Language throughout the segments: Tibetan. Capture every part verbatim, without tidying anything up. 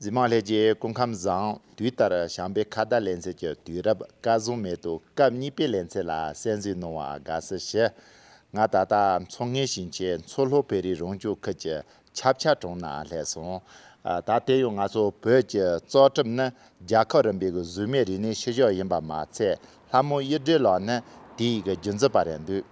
མི་མང་ལྷན་རྒྱས་སྐུ་ཁམས་བཟང་། དུས་ལྟར་བྱམས་པའི་ཁ་བརྡ་ལེ་ཚན་གྱི་དུས་རབས་སྐབས་བཟང་མེ་ཏོག་སྐབས་གཉིས་པའི་ལེ་ཚན་ལ་གསན་གཟིགས་གནང་བར་དགའ་བསུ་ཞུ། ང་ད་ལྟ་མཚོ་སྔོན་ཞིང་ཆེན་མཚོ་ལྷོ་བོད་རིགས་རང་སྐྱོང་ཁུལ་གྱི་ཆབ་ཆ་གྲོང་ན་སླེབས་སོང་། ཨ། ད་དེ་ཡང་ང་ཚོ་བོད་ཀྱི་གཙོ་གྲུབ་ནི་རྒྱལ་ཁབ་རིམ་པའི་གཟུགས་མེད་རིག་གནས་ཤུལ་བཞག་ཡིན་པ་མ་ཚད། ལྷ་མོ་གཡུ་སྒྲོན་ལགས་ནི་དེའི་གི་རྒྱུན་འཛིན་པ་རེད་འདུག་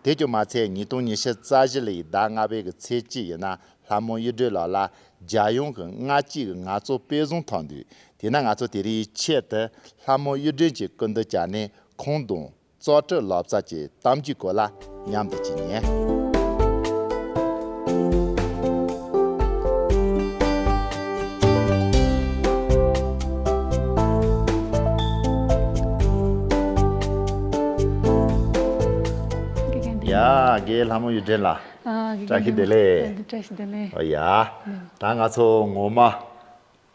དེ་ཀྱང་མ་ཚད། ཉིས་སྟོང་ཉི་ཤུ་རྩ་བཞི་ལོའི་ཟླ་ལྔ་པའི་གི་ཚེས་གཅིག་ཡིན་ན། ལྷ་མོ་གཡུ་སྒྲོན་ལགས་ལ་རྒྱལ་ཡོངས་ཀྱི་ལྔ་གཅིག་གི་ངལ་རྩོལ་དཔེ་བཟང་ཐོབ་འདུག་དེས་ན་ང་ཚོ་དེ་རིང་ཆེད་དུ་ལྷ་མོ་གཡུ་སྒྲོན་གྱི་སྐུ་མདུན་བཅར་ནས། ཁོང་དང་གཙོ་གྲུབ་ལག་རྩལ་གྱི་གཏམ་རྒྱུད་སྐོར་ལ་མཉམ་དུ་ཅིག་ཉན། ཡ། རྒན་ལྷ་མོ་གཡུ་སྒྲོན་ལགས། ཨ། བཀྲ་ཤིས་བདེ་ལེགས། བཀྲ་ཤིས་བདེ་ལེགས། ཨོ་ཡ། ད་ང་ཚོ་ངོ་མ་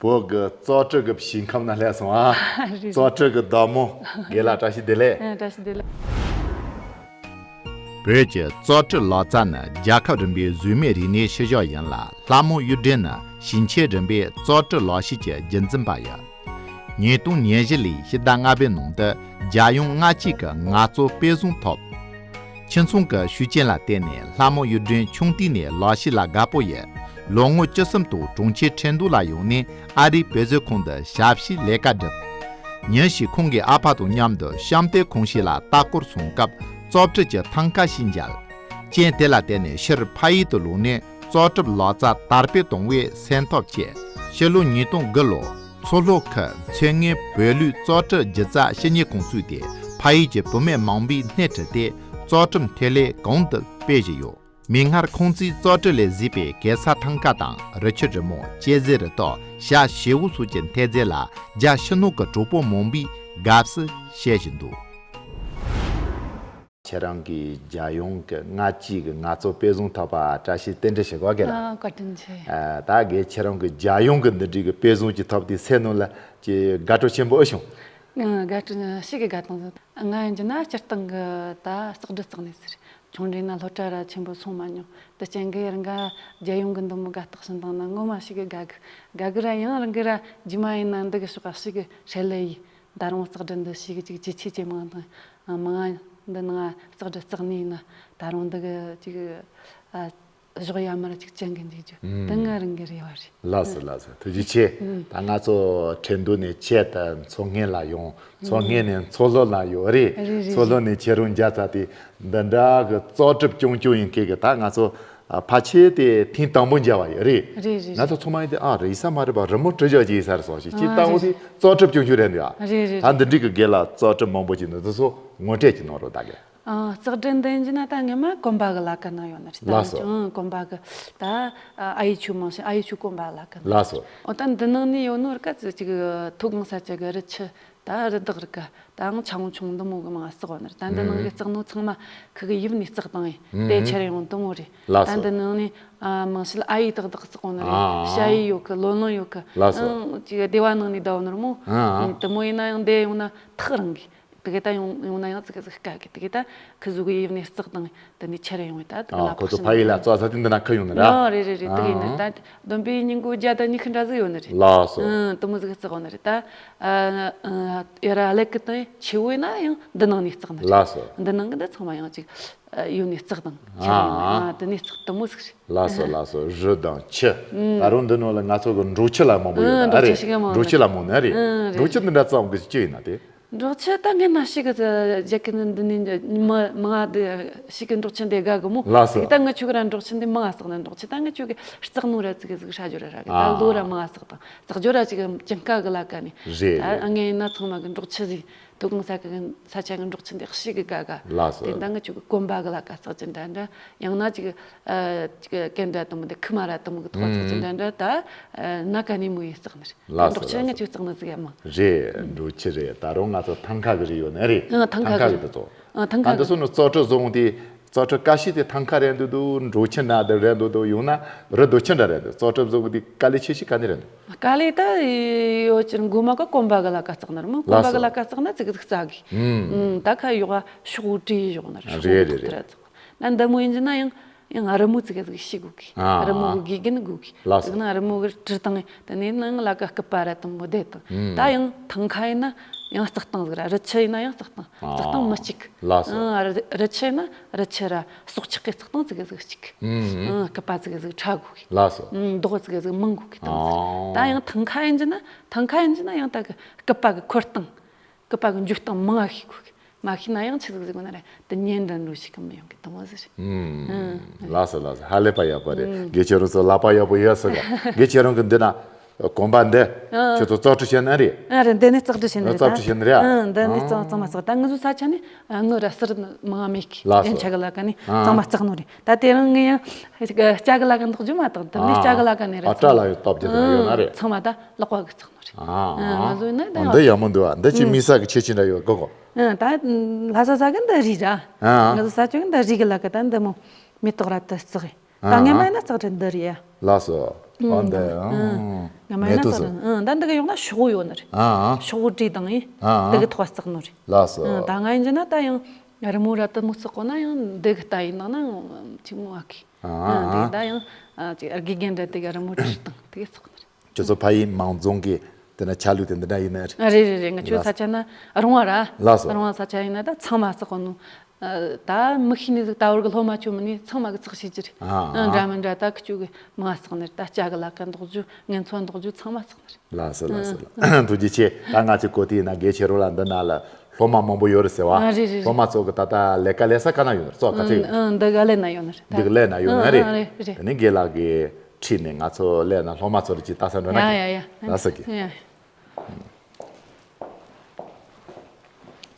བོད་ཀྱི་གཙོ་གྲུབ་ཀྱི་ཞིང་ཁམས་ན་སླེབས་སོང་ཨ། རེད། གཙོ་གྲུབ་ཀྱི་བདག་མོ་རྒན་ལགས། བཀྲ་ཤིས་བདེ་ལེགས། ཨ། བཀྲ་ཤིས་བདེ་ལེགས། བོད་ཀྱི་གཙོ་གྲུབ་ལག་རྩལ་ནི་རྒྱལ་ཁབ་རིམ་པའི་གཟུགས་མེད་རིག་གནས་ཤུལ་བཞག་ཡིན་ལ། ལྷ་མོ་གཡུ་སྒྲོན་ནི་ཞིང་ཆེན་རིམ་པའི་གཙོ་གྲུབ་ལག་ཤེས་ཀྱི་རྒྱུན་འཛིན་པ་ཡིན། ཉིས་སྟོང་ཉེར་བཞི་ལོའི་ཕྱི་ཟླ་ལྔ་པའི་ནང་དུ་རྒྱལ་ཡོངས་ལྔ་གཅིག་གི་ངལ་རྩོལ་དཔེ་བཟང་ཐོབ། ཁྱིམ་ཚང་གི་ཤུགས་རྐྱེན་ལ་བརྟེན་ནས་ལྷ་མོ་གཡུ་སྒྲོན་ཆུང་དུས་ནས་ལག་ཤེས་ལ་དགའ་པོ་ཡོད། ལོ་ངོ་བཅུ་གསུམ་དུ་གྲོང་ཁྱེར་ཁྲེང་ཏུའུ་ལ་ཡོང་ནས་ཨ་རིའི་བོད་བཟོ་ཁང་དུ་ཞབས་ཕྱིའི་ལས་ཀ་བསྒྲུབས། ཉིན་ཞིག་ཁོང་གི་ཨ་ཕ་དང་མཉམ་དུ་བཤམས་སྟོན་ཁང་ཞིག་ལ་ལྟ་སྐོར་སོང་སྐབས། རྩོལ་བྲིས་ཀྱི་ཐང་ཀ་ཞིག་མཇལ། རྐྱེན་དེ་ལ་བརྟེན་ནས་ཕྱིར་ཕ་ཡུལ་དུ་ལོག་ནས་གཙོ་གྲུབ་ལག་རྩལ་དར་སྤེལ་གཏོང་བའི་སེམས་ཐག་བཅད། ཕྱི་ལོ་ཉིས་སྟོང་དགུ་ལོར་མཚོ་ལྷོ་ཁུལ་མཚོ་སྔོན་བོད་ལུགས་རྩོལ་བྲིས་སྒྱུ་རྩལ་ཞིབ་གཉེར་ཁང་བཙུགས་ཏེ། ཕ་ཡུལ་གྱི་བུད་མེད་མང་པོས་སྣེ་ཁྲིད་དེ་གཙོ་གྲུབ་འཕྲིན་ལས་གོང་དུ་སྤེལ་བཞིན་ཡོད། མིག་སྔར་ཁོང་ཚོས་རྩོལ་བྲིས་ལས་བཟོས་པའི་གེ་སར་ཐང་ཀ་དང་། རི་ཆུ་རི་མོ། ལྕེ་ཟེར་རི་དྭགས། ཞྭ་བྱེའུ་སོགས་ཀྱི་འཐད་རྫས་ལ་རྒྱ་ཕྱི་ནང་གི་གྲོགས་པོ་མང་པོས་དགའ་བསུ་བྱེད་བཞིན་འདུག་ཁྱེད་རང་གིས་རྒྱལ་ཡོངས་ཀྱི་ལྔ་གཅིག་གི་ངལ་རྩོལ་དཔེ་བཟང་ཐོབ་པ་བཀྲ་ཤིས་རྟེན་འབྲེལ་ཞུ་གོ་གི་ལ། ཨ། བཀའ་དྲིན་ཆེ། ཨ། ད་རྒན་ཁྱེད་རང་གིས་རྒྱལ་ཡོངས་ཀྱི་འདི་འདྲའི་གི་དཔེ་བཟང་ཅིག་ཐོབ་དུས་སེམས་ནང་ལ་ཅིག་དགའ་སྤྲོ་ཆེན་པོ་ཨེ་བྱུང་། ཨ། དགའ་སྤྲོ་ཞེ་གི་དགའ་བཏང་སོང་། ང་ཡིན་རྒྱུ་ན་སྤྱིར་བཏང་གི་ད་གསར་འགྲོ་རྩེག་ནས་ཟེར། ཆུང་འདྲ་ན་སློབ་གྲྭ་ར་ཆེན་པོ་སོང་མ་མྱོང་། དེ་རྐྱེན་གྱིས་རང་ག་རྒྱལ་ཡོངས་ཀྱི་འདི་མོ་དགའ་རྟགས་ཞིག་བཏང་ན་ངོ་མ་ཞེ་གི་དགའ་གི། དགའ་གི་ར། ཡང་རང་གི་ར་རྗེས་མ་ཡིན་ན་འདི་གི་ཕྱོགས་ཞེ་གི་ཧྲེ་ལེ་ཡི། ད་རུང་གསར་འགྲོ་འདི་ཞེ་གི་ཅིག་ཇེ་ཆེ་ཇེ་མང་དང་། ཨ། མང་ང་འདི་ནང་གསར་འགྲོ་རྩེག་ནས་ཡིན་ན་ད་རུང་འདི་གི་ཅིག་ཨ། གཞོགས་ཡ་མར་ཅིག་ཅན་གི་འཇིག་རྒྱུ། ཨུམ། དེ་ང་རང་གི་རེ་བ་རེད། ལགས་སོ། ལགས་སོ། ཐུགས་རྗེ་ཆེ། ཨུམ། ད་ང་ཚོ་ཁྲེང་ཏུའུ་ནས་ཆེད་དུ་མཚོ་སྔོན་ལ་ཡོང་། མཚོ་སྔོན་ནས་མཚོ་ལྷོ་ལ་ཡོང་རེད། རེད་རེད། མཚོ་ལྷོ་ནས་ཁྱེད་རང་མཇལ་ཚར་དུས་འདི་འདྲ་གི་རྩོལ་སྒྲུབ་རྐྱང་རྐྱང་ཡིན་མཁན་གྱི། ད་ང་ཚོ་ཕལ་ཆེར་དེ་ཐེངས་དང་པོ་མཇལ་བ་ཡོད་རེད། རེད་རེད། ང་ཚོ་ཚང་མ་ཡིན་དུས། ཨ། རེད་ས་མ་རེད་པ། རི་མོ་བྲིས་བཞག་ཅིག་ཡིན་ས་རེད་བསམ་ཞིག་ཅིག་ཨ། བལྟས་འོང་དུས་རྩོལ་སྒྲུབ་རྐྱང་རྐྱང་རེད་འདུག་ཨ། རེད་རེད། ད་འདི་འདྲའི་གི་སྒེར་ལ་རྩོལ་སྒྲུབ་མང་པོ་ཅིག་འདུག་དེ་ཚོ་ངོ་སྤྲོད་ཅིག་གནང་རོགས་ད་གི། ཨ། རྩེག་འདྲེན་འདི་ཡིན་རྒྱུ་ན་ད་སྔོན་མ་གོམ་པ་གི་ལ་ཀ་ན་ཡོད་ནི་རེད། ད་ལགས་སོ། ཅང་གོམ་པ་གི་ད་ཨ་ཡེ་ཆུ་མང་ཞིང་། ཨ་ཡེ་ཆུ་གོམ་པ་ལ་ཀ་ན། ལགས་སོ། འོ། ད་འདི་ནང་ནས་ཡོད་ནོ་ར་ཀ་ཙི་ཅིག་མཐོ་སྒང་ས་ཆ་གི་རི་ཆུ། ད་རི་དྭགས་རི་ཀ། ད་ཡང་ཆ་ངོ་ཆུང་འདི་མོ་གི་མང་ང་རྩེག་ཡོད་ནི་རེད། ད་འདི་ནང་གི་རྩེག་ནོ་ཚང་མ་ཁུ་གི་ཡུལ་ནས་རྩེག་བཏང་ཡིན། ཨུམ། དེ་ཁྱེར་ཡོང་དུ་མོ་རེད། ལགས་སོ། ད་འདི་ནང་ནས་ཨ་མང་ཤོས་ལ་ཨ་ཡེ་ཏག་ཏག་རྩེག་ཡོད་ནི་རེད། ཨ། ཞ་ཡེ་ཡོད་གི། ལོ་ལོན་ཡོད་གི། ལགས་སོ། ཨང་། ཅིག་སྡེ་བ་ནང་ནས་བསྡད་ཡོད་ནི་རེད་མོ། ཨ། ཨང་། དུ་མོ་ཡིན་ན་ཡང་འདི་ཡོང་ན་ཐག་རིང་གི། དེ་གི་ད་ཡོང་ཡོང་ན་ཡང་ཙི་གེ་ཙི་དཀའ་གི། དེ་གི་ད་ཁུ་ཟུག་གི་ཡུལ་ནས་རྩེག་བཏང་དེ་ནས་ཁྱེར་ཡོང་བའི་ད་དེ་གི་ཨ། ལ་ཁོ་ཚོ་ཕ་ཕྱོགས་ཡུལ་ལ་ནས་རྩེག་ས་དེ་འདི་ན་ཁུ་ཡོང་ནི་རེད། ཨ། རེད་རེད་རེད། དེ་གི་ཡིན་ནི་རེད། ཨ། ད་བསྡོམས་པས་ཉིན་གུང་བརྒྱ་དང་ཉི་ཤུ་འདྲ་ཟིག་ཡོད་ནི་རེད། ལགས་སོ། ཨང་། དུ་མོ་ཟིག་རྩེག་ཡོད་ནི་རེད། ད་ཨ་ཨ་ཡ་ར་ལེ་གི་དང་ཆེ་བོ་ཡིན་ན་ཡང་འདི་ནང་ནས་རྩེག་ནི་རེད། ལགས་སོ། འདི་ནང་གི་འདི་ཚང་མ་ཡང་ཅིག་ཨ་ཡུལ་ནས་རྩེག་དང་ཁྱེར་ཡོང་ནི། ཨ། ཨ། དེ་ནས་རྩེག་དུ་མོ་ཟིག་རེད། ལགས་སོ། ལགས་སོ། རི་དང་ཆུ། ཨང་། ད་རུང་འདི་ནང་ལ་ང་ཚོ་གི་འབྲོག་ཆུ་ལ་མང་པོ་ཡོད་ཨང་། ནི་ཨ་རེད། འབྲོག་ཆུ་ལ་མང་ནི་ཨ་རེད། ཨང་། རེད། འབྲོག་ཆུ་འདི་འདྲ་རྩེག་གི་ཅི་ཡིན་ན་དེ། འབྲོག་ཆུ་ད་ངས་ན་ཞིག་གི་རྒྱ་གི་ནི་འདི་ནི་མི་མང་ང་འདི་ཞིག་གི་འབྲོག་ཆུ་འདི་དགའ་གི་མོ། ལགས་སོ། ད་ངི་ཆོ་གི་ར་འབྲོག་ཆུ་འདི་མང་ང་རྩེག་ནི། འབྲོག་ཆུ་ད་ངི་ཆོ་གི་རྩེག་ནོ་ར་ཙི་གེ་ཟིག་ཧྲ་ཇོ་ར་ར་གི། ད་ཨ། ལོ་ར་མང་ང་རྩེག་དང་རྩེག་ཇོ་ར་ཅིག་གི་ཅན་ཀ་གི་ལ་ཀ་ནི། རེད། ད་རེད། ངས་ན་ཚང་མ་གི་འབྲོག་ཆུ་ཟིག་མཐོ་སྒང་ས་གི་ས་ཆ་གི་འབྲོག་ཆུ་འདི་ཞེ་གི་དགའ་ག། ལགས་སོ། དེ་ད་ངི་ཆོ་གི་གོམ་པ་གི་ལ་ཀ་རྩེག་ཅིག་འདྲ་འདྲ། ཡང་ན་ཅིག་ཨ་ཅིག་གན་འདྲ་དུ་མོ་འདི་ཁུ་མ་ར་དུ་མོ་གི་ཐོག་རྩེག་ཅིག་འདྲ་འདྲ། ད་ཨ་ན་ཀ་ནི་མོ་ཡི་རྩེག་ནི་རེད། ལགས་སོ། འབྲོག་ཆུ་ལགས་སོ། ངི་ཆོ་རྩེག་ནི་ཟིག་ཡ་མང་། རེད། འབྲོག་ཆུ་རེད། ད་རུང་ང་ཚོ་ཐང་ཀ་གི་རེད་ཡོད་ནི་རེད། ཨ། ཐང་ཀ་ཐང་ཀ་གི་གི་དེ་ཚོ། ཨ། ཐང་ཀ་ད་འདི་གི་ཚོ་ནི་རྩོལ་བྲིས་བཟོ་འོང་དུས། རྩོལ་བྲིས་ཀ་ཤི་དེ་ཐང་ཀ་རེད་འདུག་འདུག་འབྲོག་ཆུ་ན་དེ་རེད་འདུག་འདུག་ཡང་ན་རི་རྡོ་ཆུ་འདྲ་རེད་འདུག་རྩོལ་བྲིས་བཟོ་གི་དེ་དཀའ་ལས་ཆེ་ཤོས་ག་ནས་རེད་འདུག་དཀའ་ལས་ད་ཡོད་ཅིག་འགོ་མ་ཀ་གོམ་པ་གི་ལ་ཀ་རྩེག་ནི་རེད་མོ། གོམ་པ་གི་ལ་ཀ་རྩེག་ན་ཙི་གེ་ཙིག་རྩེག་གི། ཨང་། ཨང་། ད་ཁ་ཡོག་ཕྱོགས་བྲིས་ཡོག་ནི་རེད། རེད་རེད་རེད། ཕྱོགས་ཐུར་ར་རྩེག་ན་འདི་མོ་ཡིན་རྒྱུ་ན་ཡང་། ཡང་རི་མོ་ཙི་གེ་ཟིག་ཤེས་དགོས་གི། ཨ། རི་མོ་གི་དགེ་རྒན་དགོས་གི། ལགས་སོ། དེ་ན་རི་མོ་གི་བྲིས་སྟངས་དེ་ནས་ནང་ལ་ག་སྐུད་པ་ར་དང་པོ་བསྡད་དང་། ཨུམ། ད་ཡང་ཐང་ཁ་ཡིན་ན་ཡང་བརྩེགས་སྟངས་ཟིག་ར། རི་ཆུ་ཡིན་ན་ཡང་བརྩེགས་སྟངས། ཨ། བརྩེགས་སྟངས་མི་གཅིག། ལགས་སོ། ཨ། རི་རི་ཆུ་ཡིན་ན་རི་ཆུ་ར་སྲོག་ཆགས་གི་བརྩེགས་སྟངས་ཙི་གེ་ཟིག་གཅིག། ཨུམ། ཨ། སྐུད་པ་ཙི་གེ་ཟིག་ཕྲ་དགོས་གི། ལགས་སོ། ཨུམ། མདོག་ཙི་གེ་ཟིག་མང་དགོས་གི་དང་ཟིག། ཨ། ད་ཡང་ཐང་ཁ་ཡིན་གྱི་ན་ཐང་ཁ་ཡིན་གྱི་ན་ཡང་ད་གི་སྐུད་པ་གི་འཁོར་སྟངས། སྐུད་པ་གི་འཇུ་སྟངས་མང་ང་ཤེས་དགོས་གི། མ་ཤེས་ན་ཡང་ཆི་ཟིག་ཟིག་ན་རེད། དེ་ཉན་འདྲ་འགྲོ་ཞིག་གི་མི་ཡོང་གི་དང་བོ་ཟིག་རེད། ཨུམ། ཨུམ། ལགས་སོ་ལགས་སོ། ཧ་ལས་པ་ཡག་པོ་རེད། ཨུམ། དགེ་ཁྱེད་རང་ཚོ་ལག་པ་ཡག་པོ་ཡོད་ཟེར་ག། དགེ་ཁྱེད་རང་གི་འདི་ན་གོམ་པ་འདི། ཨ། ཁྱོད་ཚོ་བཙག་འཐུ་བྱས་ནི་རེད། ཨ། རེད། འདི་ནས་བཙག་འཐུ་བྱས་ནི་རེད། བཙག་འཐུ་བྱས་ནི་རེད། ཨ། འདི་ནས་ཨ། གཙང་མ་བཙག། ད་ང་ཚོ་ས་ཆ་ནས་དངུལ་ར་ཟུར་མང་མེད་གི། ལགས་སོ། རྒྱན་ཆ་གི་ལ་ཀ་ནས། ཨ། གཙང་མ་བཙག་ནོ་རེད། ད་དེ་རིང་ངས་ཡང་སྐྱ་གི་ལ་ཀ་འདོགས་རྒྱུ་མ་བཏང་། དེ་ནས་ཨ། སྐྱ་གི་ལ་ཀ་ནས་ར། ཨ། སྐྲ་ལ་ཡོད་སྟབས་ཀྱི་ཡོད་ན་རེད། ཚང་མ་ད་ལག་པ་གི་བཙག་ནོ་རེད། ཨ། ང་ཚོ་ཡིན་ན་ད། འདི་ཡག་མོ་འདུག་ཨ། འདི་ཅི་མི་ས་གི་ཆེ་ཆེ་འདྲ་ཡོད་གོ་གོ། ཨ། ད་ལྷ་ས་ས་གི་འདི་རི་ར། ཨ། ང་ཚོ་ས་ཆ་གི་འདི་རི་གི་ལ་ཀ་ད་འདི་མོ་མེ་ཏོག་ར་ད་བཙག་གི། ད་ངས་མ་ཡིན་ན་བཙག་རེད་འདི་རི་ཡ། ལགས་སོ། ཨ། འདི། ཨ། ང་མ་ཡིན་ན་བཙག་རེད། ཨ། ད་འདི་གི་ཡོང་ན་ཤོག་བུ་ཡོད་ནི་རེད། ཨ། ཤོག་བུ་བྲིས་དང་ཡིན། ཨ། འདི་གི་ཐོག་བཙག་ནོ་རེད། ལགས་སོ། ཨ། ད་ང་ཡིན་གྱི་ན་ད་ཡང་རི་མོ་ར་དེ་མོ་བཙག་གོ་ན་ཡང་འདི་གི་ལྟ་ཡིན་ནང་ན་ཅི་མོ་ཨ་གི། ཨ། ཨ། དེ་ད་ཡང་ཨ་ཅིག་དགེ་རྒན་འདྲ་དེ་ག་རི་མོ་བྲིས་དང་དེ་ག་ཚོགས་ནི་རེད། ཁྱོད་ཚོ་ཕ་ཡུལ་མང་རྫོང་གི་དེ་ན་ཆ་ལུགས་དེ་འདི་འདྲ་ཡིན་ནི་རེད། ཨ། རེད་རེད་རེད། ང་ཁྱོད་ལགས། ས་ཆ་ན་རོང་བ་ར། ལགས་སོ། རོང་བ་ས་ཆ་ཡིན་ན་ད་ཚང་མ་བཙག་གོ་ནོ། ཨ། ད་མི་ཤེས་ནི་ཟིག་ད་བར་གི་སློབ་མ་ཆོ་མི་ནི་ཚང་མ་གི་བཙག་ཤེས་ཀྱི་རེད། ཨ། ཨ། འདྲ་མི་འདྲ་ད་ཁི་ཆོ་གི་མང་བཙག་ནི་རེད། ད་སྐྱ་གི་ལ་ཀ་འདོགས་རྒྱུ་ངན་ཚོ་འདོགས་རྒྱུ་ཚང་མ་བཙག་ནི་རེད། ལགས་སོ་ལགས་སོ། ཨ། ཐུགས་རྗེ་ཆེ། ད་ང་ཚོའི་གོ་ཐོས་ན་དགེ་ཁྱེད་རང་ལ་འདི་ན་ལ་སློབ་མ་མང་པོ་ཡོད་རེད་ཟེར་བ། ཨ། རེད་རེད་རེད། སློབ་མ་ཚོ་གི་ད་ལྟ་ལས་ཀ་ལས་ས་ག་ན་ཡོད་རེད། ཚོ་ག་ཚོད་ཡོད། ཨ། འདི་ག་ལས་ན་ཡོད་ནི་རེད། འདི་ག་ལས་ན་ཡོད་ནི་རེད། ཨ། རེད་རེད། དེ་ནས་རྒན་ལགས་ཀྱི་ཁྲིད་ནས་ང་ཚོ་ལས་ན་སློབ་མ་ཚོ་ལ་ཅིག་ལྟ་ས་འགྲོ་ན་ཡ་ཡ་ཡ། ལགས་སོ་གི། ཡ།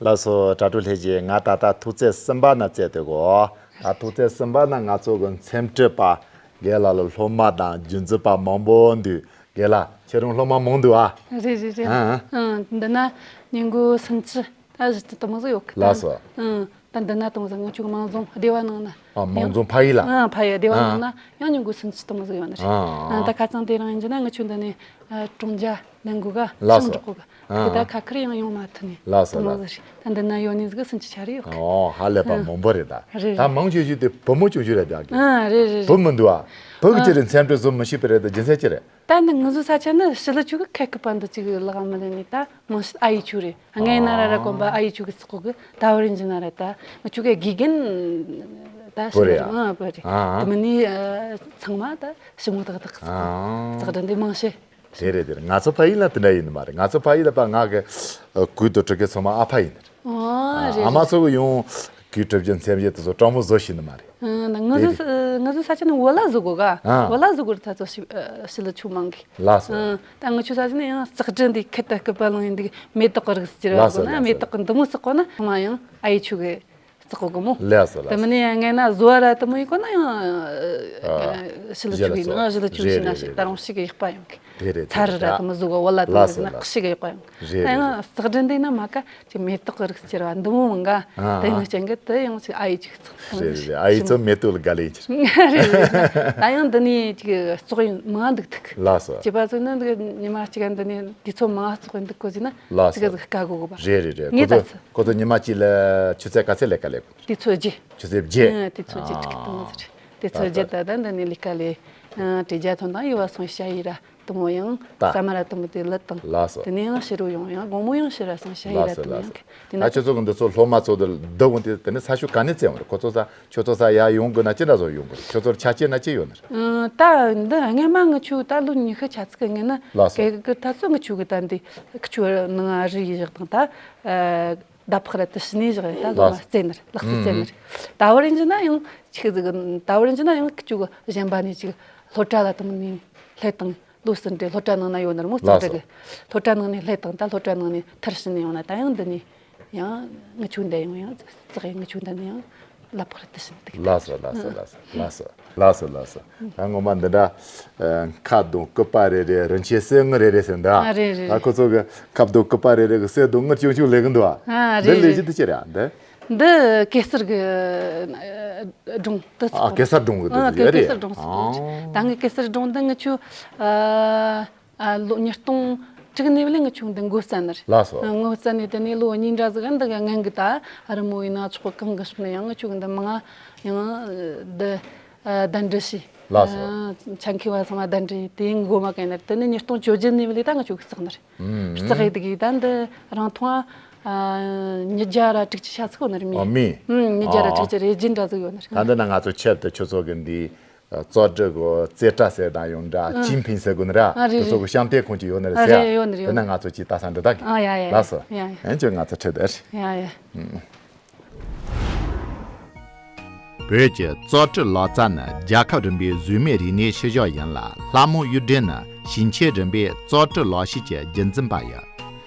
ལགས་སོ། དྲ་གྲོགས་ལྷན་རྒྱས། ང་ད་ལྟ་ཐུག་ཚད་གསུམ་པ་ན་བཙལ་དེ་གོ། ད་ཐུག་ཚད་གསུམ་པ་ན་ང་ཚོ་གི་འཚེམ་དྲུབ་པ་རྒན་ལགས་ལ་སློབ་མ་དང་རྒྱུན་འཛིན་པ་མང་པོ་འདུག། རྒན་ལགས་ཁྱེད་རང་སློབ་མ་མང་འདུག་ཨ། རེད་རེད་རེད། ཨ། ཨ། འདི་ན་ཉིན་གུང་སུམ་ཅུ། ད་བཞི་བཅུ་དེ་མོ་ཟིག་ཡོད་གི། ལགས་སོ། ཨ། ད་འདི་ན་དེ་མོ་ཟིག་ང་ཆོ་གི་མང་རྫོང་སྡེ་བ་ནང་ན། ཨ། མང་རྫོང་ཕ་ཡུལ་ལ། ཨ། ཕ་ཡུལ་སྡེ་བ་ནང་ན་ཡང་ཉིན་གུང་སུམ་ཅུ་དེ་མོ་ཟིག་ཡོད་ནི་རེད། ཨ། ཨ། ད་ཁ་སང་དེ་རིང་ཡིན་གྱི་ན་ང་ཆོ་འདི་ནས་ཨ་གྲོང་རྒྱ་ནང་གོ་ག། ལགས་སོ། ཤང་འབྲོག་གོ་ག། ཨ། དེ་ད་ཁ་ཁར་ཡང་ཡོང་མ་ཐུབ་ནི། ལགས་སོ་དེ་མོ་ལགས་ཟིག་རེད། ད་འདི་ན་ཡོད་ནི་ཟིག་སུམ་ཅུ་ཆ་རེ་ཡོད་གི། ཨོ། ཧ་ལས་པ། ཨ། མང་པོ་རེད་ད། རེད་ད་རེད། མང་ཆེ་ཤོས་དེ་བུ་མོ་ཆུང་ཆུང་རེད་ད་གི། ཨ། རེད་རེད་རེད། བུ་མི་འདུག་ཨ། བུ་གི་ཨ་ཅི་རེད། འཚེམ་དྲུབ་བཟོ་མི་ཤེས་པ་རེད་ད། རྒྱུ་མཚན་ཅི་རེད། ད་ནི་ང་ཚོ་ས་ཆ་ནི་ཞི་ལི་ཆོ་གི་ཁ་སྐུད་པ་འདི་ཅིག་ལག་མི་ལེན་ནི། ད་མང་ཤོས་ཨ་ཡེ་ཆོ་རེད། ང་ཡིན་ན་ར་ར་གོམ་པ་ཨ་ཡེ་ཆོ་གི་བཙག་གོ་གི། ད་བར་ཡིན་གྱི་ན་ར་ད་ང་ཆོ་གི་དགེ་རྒན་ད་བུ་ཞི་རེད་ལི་ཨ། ཨ་བུ་རེད། ཨ། དེ་མིན་ནི་ཨ་ཚང་མ་ད་ཞི་མོ་ཏག་ཏག་བཙག་གོ། ཨ། བཙག་ར་འདི་མང་ཤོས། དེ་རེད་དེ་རེད། ང་ཚོ་ཕ་ཡུལ་ལ་དེ་འདྲ་ཡིན་ནི་མ་རེད། ང་ཚོ་ཕ་ཡུལ་ལ་པ་ང་གི་ཨ་གོས་དང་གྲི་གུ་ཚང་མ་ཨ་ཕ་ཡིན་ནི་རེད། ཨོ། ཨ། རེད་ཨ་མ་རེད། ཚོ་གི་ཡང་གོས་གྲི་གུ་འཚེམ་བྱེད་དེ་ཚོ་སྤྲང་པོ་བཟོ་ཤེས་ནི་མ་རེད། ཨ། ང་ཚོ་ས་ང་ཚོ་ས་ཆ་ནི་བོད་ལྭ་བཟོ་གོ་ག། ཨ། བོད་ལྭ་བཟོ་གོ་ར་ད་ཚོ་ཞི་ཨ་ཞི་ལི་ཆོ་མང་གི། ལགས་སོ། ཨ། ད་ང་ཆོ་ས་ཆ་ནི་ཡང་བཙག་གྲི་འདི་ཁེ་ད་སྐུད་པ་ལང་ཡིན་འདི་མེ་ཏོག་གི་རིགས་ཅི་ར་ལགས་སོ་གོ་ན། ལགས་སོ། མེ་ཏོག་གི་འདི་མོ་བཙག་གོ་ན་ཚང་མ་ཡང་ཨ་ཡེ་ཆོ་གི་བཙག་གོ་གི་མོ། ལགས་སོ་ལགས་སོ། དེ་མིན་ནི་ཡང་ངས་ན་བཟོ་བ་ར་དེ་མོ་ཡིན་གོ་ན་ཡང་ཨ་ཞི་ལི་ཆོ་གི་ཡིན་ན། ཞི་ལི་ཆོ་གི་ཡིན་ན་ཞིག་ད་རུང་ཞིག་གི་ཡག་པ་ཡོང་གི། དེ་རེད། ཚ་རུ་ར་དེ་མོ་བཟོ་གོ་བོད་ལྭ་དེ་མོ་ཟིག་ན་ཞིག་གི་ཡག་པ་ཡོང་གི། རེད་ད་ཡང་རེད། བཙག་གྲི་འདི་ན་མ་ཀ་ཅིག་མེ་ཏོག་གི་རིགས་ཅི་ར་བ་འདི་མོ་མང་ག། ཨ། དེ་ནི་ཅན་གི་དེ་ཡང་ཅིག་ཨ་ཡེ་ཅིག་བཙག་རེད་རེད། ཨ་ཡེ་ཚོ་མེ་ཏོག་ལ་དགའ་ལེ་ཅིག། རེད་རེད། ད་ཡང་འདི་ནས་ཅིག་བཙོག་ཡིན་མང་འདུག་ཐུག། ལགས་སོ། བྱས་པ་ཚོ་ནི་འདི་ཉི་མ་གཅིག་འདི་ནས་དུས་ཚོད་མང་བཙོག་ཡིན་འདུག་གོ་ཟིན་ན། ལགས་སོ། ཅིག་ག་ཟིག་དཀའ་གོ་གོ་བ། རེད་རེད་རེད། ངས་ཁོ་ད་ཚོ་ཚོ་ཁོ་ཚོ་ཉི་མ་གཅིག་ལ་ཆུ་ཚོད་ག་ཚོད་ལས་ཀ་ལས་དགོས། དུས་ཚོད་བརྒྱད། ཆུ་ཚོད་བརྒྱད། ཨ། དུས་ཚོད་བརྒྱད་ཨ་ཅིག་གི་དུ་མ་ཟེར། དུས་ཚོད་བརྒྱད་ད་ད་འདི་ནས་ལས་ཀ་ལས། ཨ། དྲི་རྒྱ་ཐོན་དང་ཡུ་བ་སོང་ཤ་ཡི་ར། དེ་མོ་ཡང་ད་ས་མ་ར་དེ་མོ་དེ་ལུད་དང་། ལགས་སོ། དེ་ནས་ཡང་ཕྱི་རུ་ཡོང་ཡང་དགོང་མོ་ཡང་ཕྱི་ར་སོང་ཤ་ཡི་ར། ལགས་སོ་དེ་མོ་ཡང་། ལགས་སོ། དེ་ན་ད་ཁྱོད་ཚོ་གི་འདི་ཚོ་སློབ་མ་ཚོ་འདི་འདི་འོང་དེ་དེ་ནས་ས་ཤོག་ག་ནས་བཙལ་འོང་རེད། ཁོ་ཚོ་ས་ཁྱོད་ཚོ་ས་ཡ་ཡོང་དགོས་ན་ཅི་འདྲ་བཟོ་ཡོང་དགོས་རེད། ཁྱོད་ཚོར་ཆ་རྐྱེན་ན་ཅི་ཡོད་ནི་རེད། ཨ། ད་འདི་སྔས་མ་ང་ཆོ་ད་ལོ་ཉི་ཤུ་ཆ་ཚིག་གི་སྔོན་ན། ལགས་སོ། གེ་གི་ད་ཚོ་ང་ཆོ་གི་ད་འདི་ཁི་ཆོ་ནང་ཨ་རི་ཡི་བཞག་དང་ད་ཨ་ཟླ་ཕོགས་ར་དུ་ཕྱི་ནས་བཞག་ད་ལོ་མ་ལགས་སོ། བཙལ་ནི་རེད། ལག་རྩལ་བཙལ་ནི་རེད། ད་བར་ཡིན་གྱི་ན་ཡང་ཅིག་ཟིག་ད་བར་ཡིན་གྱི་ན་ཡང་ཁི་ཆོ་གི་གཞན་པ་ནས་ཅིག་སློབ་གྲྭ་ལ་དེ་མོ་ནས་སླེབས་དང་། ལོ་གསུམ་རེ་སློབ་གྲྭ་ནང་ན་ཡོད་ནི་རེད་མོ། ལགས་སོ། བཙག་འབྲས་གི་སློབ་གྲྭ་ནང་ནས་སླེབས་དང་། ད་སློབ་གྲྭ་ནང་ནས་མཐར་ཕྱིན་ནས་ཡོང་ན་ད་ཡང་འདི་ནས་ཡང་ངི་ཆོ་འདི་ཡང་ཡང་བཙག་ཡང་ངི་ཆོ་འདི་ནས་ཡང་ལབ་ཁར་དུ་ཕྱིན་འདུག། ལགས་སོ་ལགས་སོ་ལགས་སོ་ལགས་སོ་ལགས་སོ་ལགས་སོ། ད་ངོ་མ་འདི་འདྲ་ཁབ་དང་སྐུད་པ་རེ་རེ། རིན་ཆེན་གསེར་དངུལ་རེ་རེ་ཟེར་འདུག་ཨ། ཨ་རེད་རེད་ད་རེད། ཁོ་ཚོ་གི་ཁབ་དང་སྐུད་པ་རེ་རེ་གི་གསེར་དང་དངུལ་ཆུང་ཆུང་ལེན་གི་འདུག་ཨ། ཨ་འདི་རེད་ལས་རེད། གཞི་འདི་ཅི་རེད་ཨ་འདི། འདི་གེ་སར་གི་ཨ་སྒྲུང་དུ་ཨ་ཚོགས། གེ་སར་སྒྲུང་གི་ཨ་དེ་གེ་རེད། གེ་སར་སྒྲུང་ཚོགས། ཨ་ད་ངས་གེ་སར་སྒྲུང་འདི་ངི་ཆོ་ཨ་ཨ་ལོ་ཉིས་སྟོང་དྲུག་ནས་བླངས་ངི་ཆོ་འདི་མགོ་བརྩམས་ནི་རེད། ལགས་སོ། ཨ་མགོ་བརྩམས་ནས་དེ་ནས་ལོ་གཉིས་འདྲ་ཟིག་འདི་ག་ངན་གི་ད་ཨ་རི་མོ་ཡིན་ན་ཆོག་གི། གང་གི་ཕྱོགས་ནས་ཡང་ངི་ཆོ་གི་འདི་མང་ང་ཡང་འདི། ཨ། གདན་འདྲེན་བྱས། ལགས་སོ། ཨ། ཆ་མཁས་པ་ཚང་མ་གདན་འདྲེན་དེ་མགོ་མ་ཀ་ཡིན་ན་དེ་ནས་ཉིས་སྟོང་བཅོ་བརྒྱད་ནས་བ་ལས་ད་ང་ཆོ་གི་བརྩེགས་ནི་རེད། ཨུམ། བརྩེགས་ཡི་དེ་གི་ད་འདི་རང་ཐོང་ཨ། ཉིས་བརྒྱ་ར་དྲུག་ཅུ་ཤ་ཚིག་ཡོད་ནི་རེད། མི། ཨ། མི། ཨུམ། ཉིས་བརྒྱ་ར་ཨ། དྲུག་ཅུ་རེ་བཞི་འདྲ་ཟིག་ཡོད་ནི་རེད། ད་འདི་ན་ང་ཚོ་ཆེད་དུ་ཁྱོད་ཚོ་གི་འདི་རྩོལ་སྒྲུབ་གི་རྩེ་གྲ་ཟེར་ན་ཡོང་འདྲ། ཨ། ཅིན་ཕིན་ཟེར་དགོས་ནི་ར། ཨ། རེད། དེ་ཚོ་གི་བཤམས་སྟོན་ཁང་ཅིག་ཡོད་ནི་རེད་ཨ། ཟེར། རེད། ཡོད་ནི་རེད། དེ་ན་ཡོད་ནི་རེད། ང་ཚོ་ཅིག་ལྟ་ས་འགྲོ་ད་གི། ཨ། ཡ་ཡ། ལགས་སོ། ཡ་ཡ། ཡང་ཁྱོད་ང་ཚོ་ཁྲིད་དེ། ཡ་ཡ། ཨུམ། བོད་ཀྱི་རྩོལ་སྒྲུབ་ལག་རྩལ་ནི་རྒྱལ་ཁབ་རིམ་པའི་གཟུགས་མེད་རིག་གནས་ཤུལ་བཞག་ཡིན་ལ། ལྷ་མོ་གཡུ་སྒྲོན་ནི་ཞིང་ཆེན་རིམ་པའི་རྩོལ་སྒྲུབ་ལག་ཤེས་ཀྱི་རྒྱུན་འཛིན་པ་ཡིན།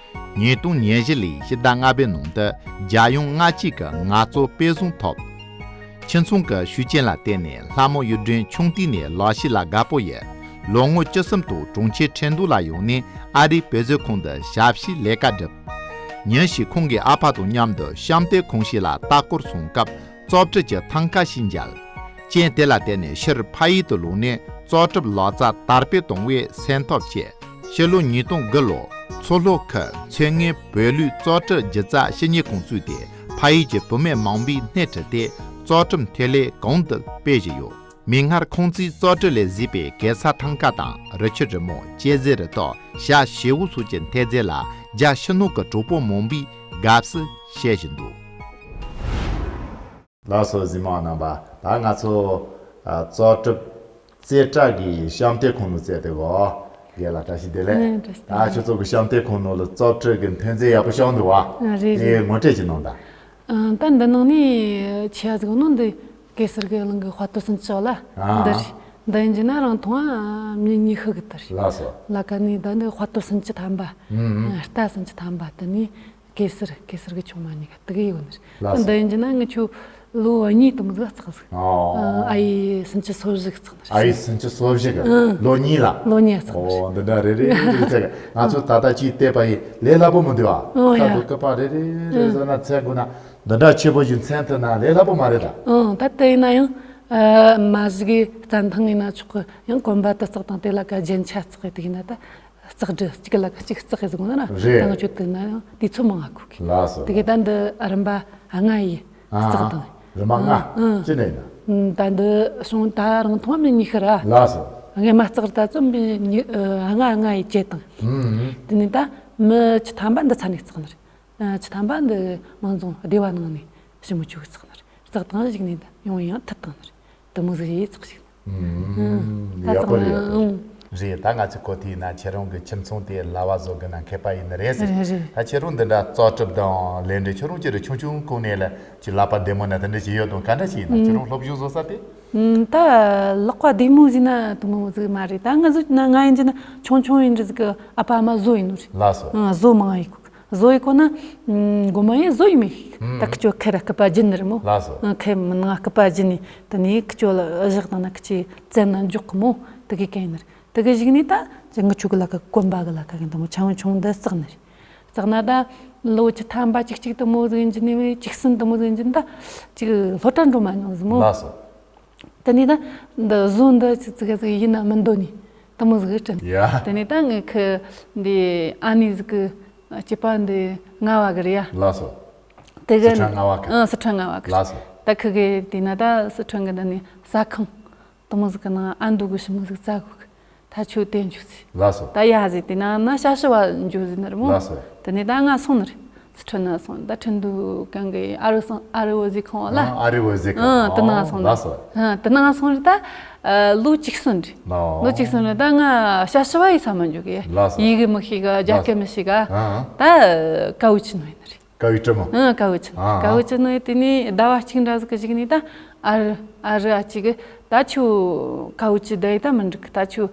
ཉིས་སྟོང་ཉེར་བཞི་ལོའི་ཕྱི་ཟླ་ལྔ་པའི་ནང་དུ་རྒྱལ་ཡོངས་ལྔ་གཅིག་གི་ངལ་རྩོལ་དཔེ་བཟང་ཐོབ། ཁྱིམ་ཚང་གི་ཤུགས་རྐྱེན་ལ་བརྟེན་ནས་ལྷ་མོ་གཡུ་སྒྲོན་ཆུང་དུས་ནས་ལག་ཤེས་ལ་དགའ་པོ་ཡོད། ལོ་ངོ་བཅུ་གསུམ་དུ་གྲོང་ཁྱེར་ཁྲིན་ཏུའུ་ལ་ཡོང་ནས་ཨ་རིའི་བོད་བཟོ་ཁང་དུ་ཞབས་ཕྱིའི་ལས་ཀ་བསྒྲུབས། ཉིན་ཞིག་ཁོང་གི་ཨ་ཕ་དང་མཉམ་དུ་བཤམས་སྟོན་ཁང་ཞིག་ལ་ལྟ་སྐོར་སོང་སྐབས། རྩོལ་སྒྲུབ་ཀྱི་ཐང་ཀ་ཞིག་མཇལ། རྐྱེན་དེ་ལ་བརྟེན་ནས་ཕྱིར་ཕ་ཡུལ་དུ་ལོག་ནས་རྩོལ་སྒྲུབ་ལག་རྩལ་དར་སྤེལ་གཏོང་བའི་སེམས་ཐག་བཅད། ཕྱི་ལོ་ཉིས་སྟོང་དགུ་ལོར་མཚོ་ལྷོ་ཁུལ་མཚོ་སྔོན་བོད་ལུས་རྩོལ་སྒྲུབ་སྒྱུ་རྩལ་ཞིབ་གཉེར་ཁང་བཙུགས་ཏེ། ཕ་ཡུལ་གྱི་བུད་མེད་མང་པོས་སྣེ་ཁྲིད་དེ་རྩོལ་སྒྲུབ་འཕྲིན་ལས་གོང་དུ་སྤེལ་བཞིན་ཡོད། མིག་སྔར་ཁོང་ཚོས་རྩོལ་སྒྲུབ་ལས་བཟོས་པའི་གེ་སར་ཐང་ཀ་དང་། རི་ཆུ་རི་མོ། ཅེ་ཟེར་རི་དྭགས། ཞྭ་བྱེའུ་སོགས་ཀྱི་འཐད་རྫས་ལ་རྒྱ་ཕྱི་ནང་གི་གྲོགས་པོ་མང་པོས་དགའ་བསུ་བྱེད་བཞིན་འདུག། ལགས་སོ། གཟིགས་མོ་བ་རྣམ་པ། ད་ང་ཚོ་ཨ་རྩོལ་སྒྲུབ་རྩེ་གྲ་གི་བཤམས་སྟོན་ཁང་ནང་བཙལ་ཏེ་གོ། རྒན་ལགས་བཀྲ་ཤིས་བདེ་ལེགས། ཨ་བཀྲ་ཤིས་བདེ་ལེགས། ད་ཁྱོད་ཚོ་གི་བཤམས་སྟོན་ཁང་ནང་ལ་རྩོལ་སྒྲུབ་གི་འཐད་རྫས་ཡག་པོ་ཞིག་འདུག་བ། ཨ་རེད་དེ་རེད། ངོ་སྤྲོད་ཅིག་གནང་དང་། ཨ་ད་འདི་ནང་ནས་ཆེ་བ་ཟིག་ནང་འདི་གེ་སར་གི་གླིང་གི་དཔལ་སྟོད་སུམ་ཅུ་ལ། ཨ་འདི་རེད། འདི་ཡིན་གྱི་ན་རང་ཐོང་ཨ་མི་ཉི་ཤུ་གི་དེ་རེད། ལགས་སོ། ལ་ཀ་ནས་ད་འདི་དཔལ་སྟོད་སུམ་ཅུ་ཐམ་པ། ཨུམ། རྟ་སུམ་ཅུ་ཐམ་པ་དེ་ནས། གེ་སར། གེ་སར་གི་ཆུང་མ་གཉིས་ཀ་དེ་གི་ཡོད་ནི་རེད། ལགས་སོ། འདི་ཡིན་གྱི་ན་ངི་ཆོ་ལོ་གཉིས་དུ་མི་ཟིག་བརྩེགས་ཟིག་ཨོ། ཨ་ཡེ་སུམ་ཅུ་སོ་བཞི་གི་བརྩེགས་ནི་རེད། ཨ་ཡེ་སུམ་ཅུ་སོ་བཞི་གི་ཨང་། ལོ་གཉིས་ལ། ལོ་གཉིས་བརྩེགས་ནི་རེད། ཨོ་འདི་འདྲ་རེད་རེད་རེད་ཟེར། ང་ཚོ་ད་ལྟ་ཅིག་བལྟས་པ་ཡིན་ལས་སླ་པོ་མི་འདུག་ཨ། ཨོ་ཡ། ཁ་ལོ་སྐུད་པ་རེ་རེ་རེ་བཟོ་ན་འཚེམ་དགོས་ན་འདི་འདྲ་ཆེ་པོ་ཞིག་འཚེམ་ཐུབ་ན་ལས་སླ་པོ་མ་རེད་ད། ཨང་ད་དེ་ཡིན་ན་ཡང་ཨ་མ་གཞི་གི་རྩྭ་ཐང་ཡིན་ན་ཆོག་གི་ཡང་གོན་པ་དེ་བརྩེགས་དང་དེ་ལ་ཀ་རྒྱན་ཆ་བརྩེགས་དེ་ཡིན་ན་ད། བརྩེགས་འདྲ་གཅིག་ལ་གཅིག་བརྩེགས་ཟིག་ན་ར། རེད། ད་ང་ཆོ་དེ་ན་ཡང་དུས་ཚོད་མང་ང་ཁུག་གི་ལགས་སོ། དེ་གི་ད་འདི་རིམ་པ་ལྔ་ཡི་ཨ་བརྩེགས་དང་། རིམ་པ་ལྔ། ཨ་ཨ་ཅི་ནས་ཡིན་ན། ད་འདི་སོང་ད་རང་ཐོང་མི་ཉི་ཤུ་ར། ལགས་སོ། ལྔ་མ་བརྩེགས་ད་ཚོ་མི་ཉི་ཨ་ལྔ་ལྔ་ཡི་བཅད་དང་། ཨུམ། དེ་ནས་ད་མི་བཅུ་ཐམ་པ་འདི་ཚ་ནས་བརྩེགས་ནི་རེད། ཨ་བཅུ་ཐམ་པ་འདི་མང་རྫོང་སྡེ་བ་ནང་ནས་ཞི་མོ་ཆོ་གི་བརྩེགས་ནི་རེད། བརྩེགས་དང་ཞིག་ནས་ད་ཡོང་ཡང་ཐུབ་དང་ནི་རེད། དུ་མོ་ཟིག་ཡིས་ཚགས་ཤིག་ཨུམ། ད་ཡག་པོ་རེད། ཚང་མ་ཡག་པོ་ཨུམ། རེད། ད་ང་ཚོས་གོ་ཐོས་ན་ཁྱེད་རང་གི་ཁྱིམ་ཚང་དེ་ལྭ་བ་བཟོ་གི་ན་མཁས་པ་ཡིན་ནི་རེད་ཟེར། རེད་རེད། ད་ཁྱེད་རང་འདི་འདྲ་རྩོལ་སྒྲུབ་དང་ལས་འབྲེལ་ཁྱེད་རང་ཅི་རེད་ཆུང་ཆུང་གོང་ནས་ལ་ཅི་ལག་པ་བདེ་མོ་ན་དེ་འདྲ་ཅི་ཡོད་དང་ག་འདྲ་ཅི་ཡིན་ན་ཨུམ། ཁྱེད་རང་སློབ་སྦྱོང་བཟོ་ས་དེ། ཨུམ། ད་ལག་པ་བདེ་མོ་ཟིན་ན་དུ་མོ་ཟིག་མ་རེད། ད་ང་ཟོ་ན་ང་ཡིན་གྱི་ན་ཆུང་ཆུང་ཡིན་འདྲ་ཟིག་གི་ཨ་ཕ་ཨ་མ་བཟོ་ཡིན་ནོ་རེད། ལགས་སོ། ཨ་བཟོ་མང་ཡིན་གོ། བཟོ་ཡི་ཁོ་ན། ཨུམ། མགོ་མ་ཡིན་བཟོ་ཡི་མི་ཤིག་ཨུམ། ད་ཁི་ཆོ་ཁེ་ར་སྐུད་པ་བརྒྱུད་ནི་རེད་མོ། ལགས་སོ། ཨ་ཁེ་མི་ནང་སྐུད་པ་བརྒྱུད་ནི་དེ་ནས་ཁི་ཆོ་ལ་བཞག་བཏང་ན་ཁི་ཆོས་བཙལ་ན་འཇོག་གི་མོ། དེ་གི་གན་ནི་རེད། དེ་གི་གཞུག་ནས་ད་ཅི་ངི་ཆོ་གི་ལ་ཀ་གོན་པ་གི་ལ་ཀ་གི་འདི་མོ་ཆུང་ཆུང་འདི་བརྩེགས་ནི་རེད། བརྩེགས་ན་ད་ལོ་བཅུ་ཐམ་པ་གཅིག་གཅིག་དུ་མོ་ཟིག་ཡིན་གྱི་ནི་བས་གཅིག་གསུམ་དུ་མོ་ཟིག་ཡིན་གྱི་ནི་ད་ཅིག་སློབ་གྲྭ་འགྲོ་མ་མྱོང་ཟིག་མོ། ལགས་སོ། དེ་ནས་ད་འདི་བཟོ་འདི་ཅི་ཙི་ག་ཙི་ཡིན་ན་མི་འདོད་ནི་དེ་མོ་ཟིག་དྲན། ཡ། དེ་ནས་ད་ངས་ཁི་འདི་ཨ་ནེ་ཟིག་གི་སྐྱེས་པ་འདི་རྔ་བ་གི་རེད་ཡ། ལགས་སོ། དེ་གི་སི་ཁྲོན་རྔ་བ་གི། ཨ་སི་ཁྲོན་རྔ་བ་གི། ལགས་སོ། ད་ཁི་གི་དེ་ན་ད་སི་ཁྲོན་གི་འདི་ནས་ཟ་ཁང་དེ་མོ་ཟིག་གི་ནང་ཨ་མདོ་གི་ཞི་མོ་ཟིག་བཙལ་གོ་གི། ད་ཁྱོད་དེ་འཇུག་ཟེར། ལགས་སོ། ད་ཡ་ཟེར་དེ་ན་ན་ཞ་ཞི་བ་འཇུག་ཟེར་ནི་རེད་མོ། ལགས་སོ། དེ་ནས་ད་ང་སོང་ནི་རེད། སི་ཁྲོན་ན་སོང་ད་ཁྲིན་ཏུའུ་གང་གི་ཨ་རི་སོང་ཨ་རི་བོད་ཟིག་ཁང་བ་ལ། ཨ་ཨ་རི་བོད་ཟིག་ཁང་། ཨ་དེ་ན་སོང་ནི། ལགས་སོ། ཨ་དེ་ན་སོང་རེད་ད། ཨ་ལོ་གཅིག་སོང་རེད། ལོ་གཅིག་སོང་རེད་ད་ང་ཞ་ཞི་བ་ཡི་ས་མ་འཇུག་གི། ལགས་སོ། ཡི་གེ་མི་ཤེས་ག་རྒྱ་སྐད་མི་ཤེས་ག་ཨ་ད་ཀའུ་ཅི་ནོ་ཡིན་ནི་རེད། ཀའུ་ཀྲི་མོ། ཨ་ཀའུ་ཅི་ནོ། ཨ་ཀའུ་ཅི་ནོ་ཡི་དེ་ནས་ཟླ་བ་གཅིག་འདྲ་ཟིག་གི་གཞུག་ནས་ད་ཨ་རི་ཨ་རི་ཨ་ཅིག་གི་ད་ཁྱོད་ཀའུ་ཅི་ད་ཡི་ད་མི་འགྲིག་གི། ད་ཁྱོད་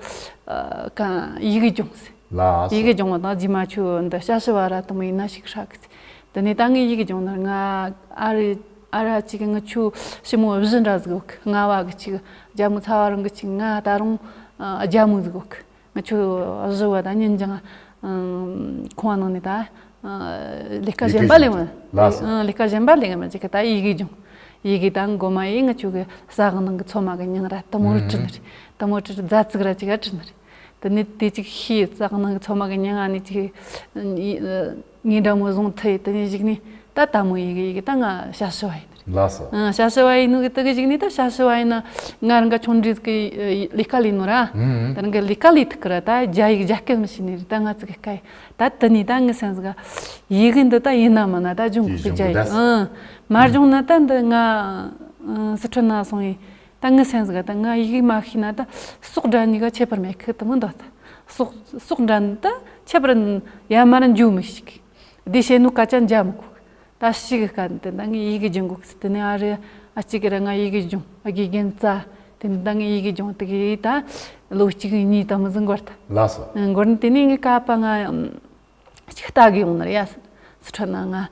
ཨ་གང་ཡི་གེ་སྦྱོང་ཟེར། ལགས་སོ། ཡི་གེ་སྦྱོང་བ་དང་རྗེས་མ་ཁྱོད་འདི་ཞ་ཞི་བ་ར་དེ་མོ་ཡིན་ན་ཞིག་ཧྲ་གི་ཟེར། དེ་ནས་ད་ངས་ཡི་གེ་སྦྱོང་ན་ང་ཨ་རི་ཨ་རི་ཨ་ཅིག་གི་ང་ཁྱོད་ཞི་མོ་བཞི་འདྲ་ཟིག་ཡོད་གི། རྔ་བ་གི་གཅིག་རྒྱ་མོ་ཚ་བ་རང་གི་གཅིག་ང་ད་རུང་ཨ་རྒྱ་མོ་ཟིག་ཡོད་གི། ང་ཆོ་བཞི་བ་དང་ཉིན་རྒྱང་ཁང་བ་ནང་ནས་ད་ལས་ཀ་གཞན་པ་ལས་མི། ལགས་སོ། ལས་ཀ་གཞན་པ་ལས་མི་ཅིག་གི་ད་ཡི་གེ་སྦྱོང་། ཡི་གེ་ད་མགོ་མ་ཡིན་ང་ཆོ་གི་ཟ་ཁང་ནང་གི་ཚོད་མ་གི་མྱིང་ར་དེ་མོ་རུ་བྲིས་ནི་རེད། དེ་མོ་བྲིས་རྫ་ཙིག་ར་ཅིག་ག་བྲིས་ནི་རེད། དེ་ནས་དེ་ཅིག་ཤེས་ཟ་ཁང་ནང་གི་ཚོད་མ་གི་མྱིང་ཨ་ནི་ཅིག་ངའི་འདྲ་མོ་བཟུང་ཐུབ་ཡི། དེ་ནས་གཞུག་ནས་ད་ད་མོ་ཡི་གེ་ཡི་གེ་ད་ང་ཞ་ཞི་བ་ཡིན་ནི་རེད། ལགས་སོ། ཨ། ཞ་ཞི་བ་ཡིན་ནོ་གི་དེ་གི་གཞུག་ནས་ད་ཞ་ཞི་བ་ཡིན་ན་ང་རང་ག་ཆུང་འདྲིས་གི་ལས་ཀ་ལས་ནོ་ར། ཨུམ། ད་རང་གི་ལས་ཀ་ལས་ཐུག་གི་ར། ད་རྒྱ་ཡིག་རྒྱ་སྐད་མི་ཤེས་ནི་རེད། ད་ང་ཚོ་གི་སྐད་ད་དེ་ནས་ད་ངའི་སེམས་ག་ཡི་གེ་འདི་ད་ཡིན་ན་མིན་ན་ད་སྦྱོང་དགོས་གི། རྒྱ་ཡིག་ཨ་མ་སྦྱོང་ན་ད་འདི་ང་ཨ་སི་ཁྲོན་ན་སོང་ཡིན། ད་ངའི་སེམས་ག་ད་ང་ཡི་གེ་མ་ཤེས་ན་ད་སོག་སྒྲ་གཉིས་ཀ་ཁྱད་པར་མེད་གི། དེ་མི་འདོད་ད་སོག་སོག་སྒྲ་ནི་ད་ཁྱད་པར་ཡ་མ་ར་འཇུ་མི་ཤེས་གི། འདི་བཤད་ནོ་སྐད་ཆ་འཇམ་གོ། ད་ཞིག་གི་སྐད་འདི་ད་ངས་ཡི་གེ་སྦྱོང་དགོས་གི། དེ་ནས་ཨ་རེ་ཨ་གཅིག་གི་ར་ང་ཡི་གེ་སྦྱོང་། ཨ་དགེ་རྒན་རྩ། དེ་ནས་ད་ངས་ཡི་གེ་སྦྱོང་དེ་གི་ད་ལོ་གཅིག་གཉིས་ད་མི་ཟིན་འགོར་ད། ལགས་སོ། འགོར་ནས་དེ་ནས་ངའི་ཀ་པ་ང་ཅིག་ལྟ་གི་ཡོང་ནི་རེད་ཡ། སི་ཁྲོན་ན་ང་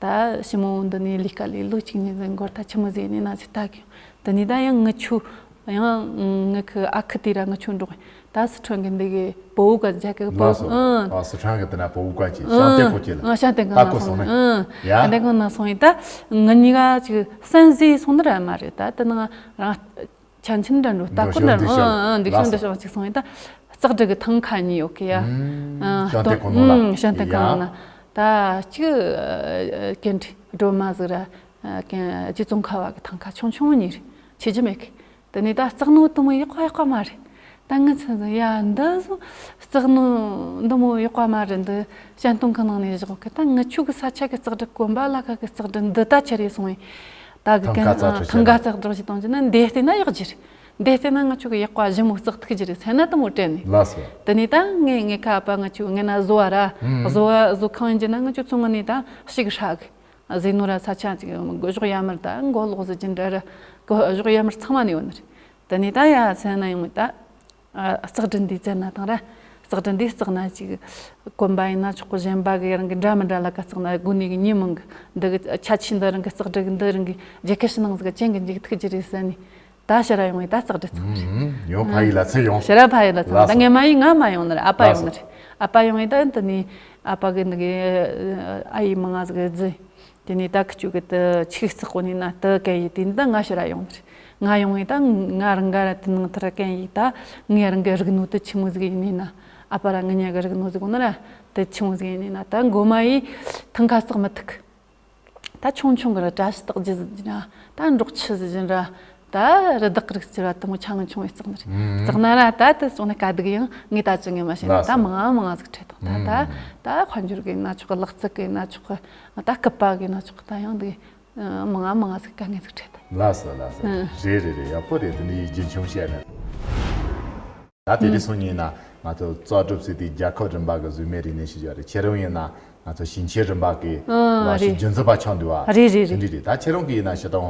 ད་ཞི་མོ་འདི་ནས་ལས་ཀ་ལས་ལོ་གཅིག་གཉིས་ཟིན་འགོར་ད་ཆི་མོ་ཟིག་ནས་ན་ཅིག་ལྟ་གི་ཡོང་། དེ་ནས་ད་ཡང་ངི་ཆུ་ཡང་ངི་ཁི་ཨ་ཁི་དེ་ར་ངི་ཆུ་འགྲོགས། ད་སི་ཁྲོན་གི་འདི་གི་བོད་ག་རྒྱ་གི་བོད། ལགས་སོ། ཨ་སི་ཁྲོན་གི་དེ་ན་བོད་ག་ཅིག་ཤང་ཏེ་ཁོ་ཅི་ལ། ཨ་ཤང་ཏེ་གང་ན་སོང་ཡིན། ཡ་ཏེ་གང་ན་སོང་ཡིན། ད་ངི་གཉིས་ཀ་ཅིག་སན་ཟི་སོང་ནི་ར་མ་རེད། ད་དེ་ན་རང་ཆ་འཕྲིན་འདྲ་འགྲོ་ད་ཁོ་འདྲ་འགྲོ་ཤོག་འདི་ཤོག་འདི་ཤོག་ཅིག་སོང་ཡིན། ད་ལྕགས་སྒྲིལ་གི་ཐང་ཁ་གཉིས་ཡོད་གི་ཡ། ཨ་ཤང་ཏེ་ཁོ་ནོ་ལ། ཨ་ཤང་ཏེ་གང་ན་ད་ཅིག་ཨ་ཨ་ཀན་ཁྲི་སྒྲོལ་མ་ཟིག་ར། ཨ་ཀན་རྗེ་ཙོང་ཁ་བ་གི་ཐང་ཁ་ཆུང་ཆུང་གཉིས་རེད། ཆེ་རྒྱུ་མེད་གི། དེ་ནས་ད་རྩེག་ནོ་དེ་མོ་ཡག་པ་ཡག་པ་མ་རེད། ད་ངི་ཚོ་ཡ་འདི་ཟོ་རྩེག་ནོ་འདི་མོ་ཡག་པ་མ་རེད། འདི་ཞན་ཏུང་གི་ནང་ནས་བཞག་གི། ད་ངི་ཆུ་གི་ས་ཆ་གི་ལྕགས་སྒྲིལ་གོམ་པ་ལ་ཁ་གི་ལྕགས་སྒྲིལ་འདི་ད་ཆེ་རེ་སོང་ཡིན། ད་གི་ཐང་ཀ་ཀན་ཐང་ཀ་ལྕགས་སྒྲིལ་ཞིག་གཏོང་རྒྱུ་ན་འདི་བལྟས་ན་ཡག་རྒྱུ་རེད། འདི་བལྟས་ན་ང་ཆུ་གི་ཡག་པ་ཞིབ་མོ་བརྩེགས་ཐུག་རྒྱུ་རེད་སེམས་ན་དེ་མོ་དྲན་ནས། ལགས་སོ། དེ་ནས་ད་ངས་ངའི་ཁ་པ་ང་ཆུ་ངས་ན་བཟོ་བ་ར། ཨུམ། བཟོ་བ་བཟོ་ཁང་ཡིན་རྒྱུ་ན་ང་ཆུ་ཚོང་ངི་ནས་ད་ཞིག་ཧྲ་གི། ཟས་ནོར་ར་ས་ཆ་ཅིག་གཞོགས་ཡ་མར་ད་མགོ་ལོག་ཟེར་གྱིན་འདྲ་ར། གཞོགས་ཡ་མར་ཚང་མ་ནས་ཡོད་ནི་རེད། དེ་ནས་ད་ཡ་སེམས་ན་ཡོང་ད། ཨ་ལྕགས་སྒྲིལ་འདི་བཙལ་ན་དང་ར། ལྕགས་སྒྲིལ་འདི་བརྩེགས་ན་ཅིག་གོམ་པ་ཡིན་ན་ཆོག་གི། གཞན་པ་གི་རང་གི་འདྲ་མི་འདྲ་ལ་ཀ་བརྩེགས་ན་དགོས་ནི་གི་ཉིན་མང་གི། འདི་གི་ཆ་ཆི་འདི་རང་གི་ལྕགས་སྒྲིལ་གི་འདི་རང་གི་རྒྱལ་ཁབ་ཕྱི་ནང་ཟིག་ག་ཅན་གི་འཇིག་ཐུག་རྒྱུ་རེད་ཟེར་ནས། ད་ཕྱིར་ར་ཡོང་ངེ་ད་ལྕགས་སྒྲིལ་བརྩེགས་ནི་རེད། ཡོང་ཕ་ཡུལ་ལ་ཚུར་ཡོང་། ཕྱིར་ར་ཕ་ཡུལ་ལ་ཚུར། ལགས་སོ། ད་ངས་མ་ཡིན་ང་མ་ཡོང་ནི་རེད། ཨ་ཕ་ཡོང་ནི་རེད། ཨ་ཕ་ཡོང་ངེ་ད་འདི་ནས་ཨ་ཕ་གི་འདི་གི་ཨ་ཡི་མི་ང་ཟིག་གི་རྫི། དེ་ནས་ད་ཁི་ཆུ་གི་ད་ཆིག་བརྩེགས་གོ་ནས་ན་ད་གན་ཡི་དེ་ནས་ད་ང་ཕྱིར་ར་ཡོང་ནི་རེད། ང་ཡོང་ངེ་ད་ང་རང་ག་ར་དེ་ནང་ཐར་གན་ཡི་ད་ངས་རང་གི་རིག་ནོ་ད་ཆི་མོ་ཟིག་ཡིན་ནི་ན། ཨ་ཕ་ར་ང་གཉིས་གི་རིག་ནོ་ཟིག་གོ་ནི་ར་ད་ཆི་མོ་ཟིག་ཡིན་ནི་ན། ད་མགོ་མ་ཡི་ཐང་ཀ་བརྩེགས་མི་ཐུབ་གི། ད་ཆུང་ཆུང་གི་ར་བཀྲ་ཤིས་རྟགས་བརྒྱད་ཟེར་གྱིན་ར། ད་འབྲོག་ཆུ་ཟེར་གྱིན་ར། ད་རི་དྭགས་རིགས་ཀྱི་ར་དེ་མོ་ཆུང་ཆུང་བའི་བརྩེགས་ནི་རེད། ཨུམ། བརྩེགས་ན་ར་ད་དེ་བརྩེགས་ནི་དཀའ་སྡུག་ཡང་ངས་ད་ཅི་ངས་མ་བཤད་ན། ལགས་ད་སོ། མང་ང་མང་ང་ཟིག་ཁྲིད་དང་། ད་ད་ཨུམ། ད་དཔལ་འབྱོར་གི་ན་ཆོག་གི། ལག་རྩལ་གི་ན་ཆོག་གི། ད་སྐུད་པ་གི་ན་ཆོག་གི། ད་ཡང་འདི་མང་ང་མང་ང་ཟིག་དཀའ་ངལ་ཟིག་ཁྲིད་དང་། ལགས་སོ་ལགས་སོ། ཨུམ། རེད་རེད་རེད། ཡག་པོ་རེད། དེ་འདྲ་ཡིད་རྒྱུན་ཆུང་བཤད་ན། ད་དེ་རིང་སང་ཉིན་ན་ང་ཚོ་ཙོག་སྒྲིལ་ཟེར་དེ་རྒྱལ་ཁབ་རིམ་པ་གི་གཟུགས་མེད་རིག་གནས་ཤིག་ཡོད་རེད། ཁྱེད་རང་ཡིན་ན་ང་ཚོ་ཞིང་ཆེན་རིམ་པ་གི་ཨ་ལ་ཞིག་རེད། རྒྱུན་འཛིན་པ་ཆགས་འདུག་བ། རེད་རེད་དེ་རེད། འདྲ་རེད། ད་ཁྱེད་རང་གི་ཡིན་ན་ཞེ་དྲག་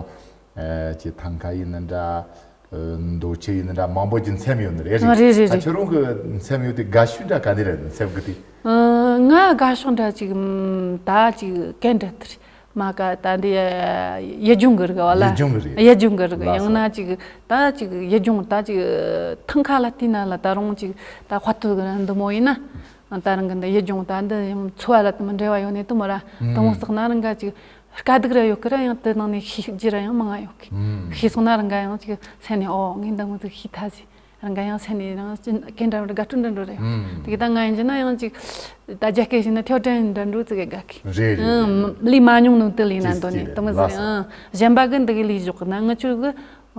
ཨ་ཅེ་ཐང་ཀ་ཡིན་ན་འདྲ། ཨ་མདོ་ཆེ་ཡིན་ན་འདྲ། མང་པོ་ཅིག་མཚམས་ཡོད་ནི་རེད། རེད་རེད་ད་རེད། ཁྱེད་རང་གི་མཚམས་ཡོད་དེ་དགའ་ཤོས་འདྲ་ག་ནས་རེད། མཚམས་གི་དེ། ཨ་ང་དགའ་ཤོས་འདྲ་ཅིག་ད་ཅིག་གན་འདྲ་དེ་རེད། མ་ཀ་ད་འདི་ཡུལ་ལྗོངས་གི་རིག་བ་ལ། ཡུལ་ལྗོངས་གི་རིག་ཡུལ་ལྗོངས་གི་རིག་ལགས་ཡང་སོ། ན་ཅིག་ད་ཅིག་ཡུལ་ལྗོངས་ད་ཅིག་ཐང་ཀ་ལ་བལྟས་ན་ལ་ད་རུང་ཅིག་ད་དཔའ་བརྟུལ་གི་ར་འདི་མོ་ཡིན་ན། ད་རང་གི་འདི་ཡུལ་ལྗོངས་ད་འདི་ཡང་འཚོ་བ་ལ་དེ་མོ་འབྲེལ་བ་ཡོད་ནི་དེ་མོ་ར། ཨུམ། དེ་མོ་བརྩེགས་ན་རང་ག་ཅིག་དཀའ་སྡུག་ར་ཡོད་གི་ར། ཡང་དེ་ནང་ནས་ཤེས་རྒྱུ་ར་ཡང་མང་ང་ཡོད་གི། ཨུམ། ཤེས་སོང་ན་རང་ག་ཡང་ཅིག་སེམས་ནས་ཨོ་ངས་འདི་མོ་ཟིག་ཤེས་ཐལ་ཟེར། རང་ག་ཡང་སེམས་ནས་རང་ཅི་གན་འདྲ་བར་དགའ་སྤྲོ་འདྲ་འགྲོ་རེད། ཨུམ། དེ་གི་ད་ང་ཡིན་གྱི་ན་ཡང་ཅིག་ད་རྒྱ་སྐད་ཞིག་ན་ཐོ་ཏྲན་འདྲ་འགྲོ་ཙི་གེ་དགའ་གི། རེད་རེད། ཨུམ། ལས་མ་མྱོང་ནོ་དེ་ལས་ན་འདོད་ནས་དེ་མོ་ཟེར། ལགས་སོ། ཨུམ། གཞན་པ་གི་འདི་གི་ལས་ཞོག་གི་ན་ང་ཆུ་གི་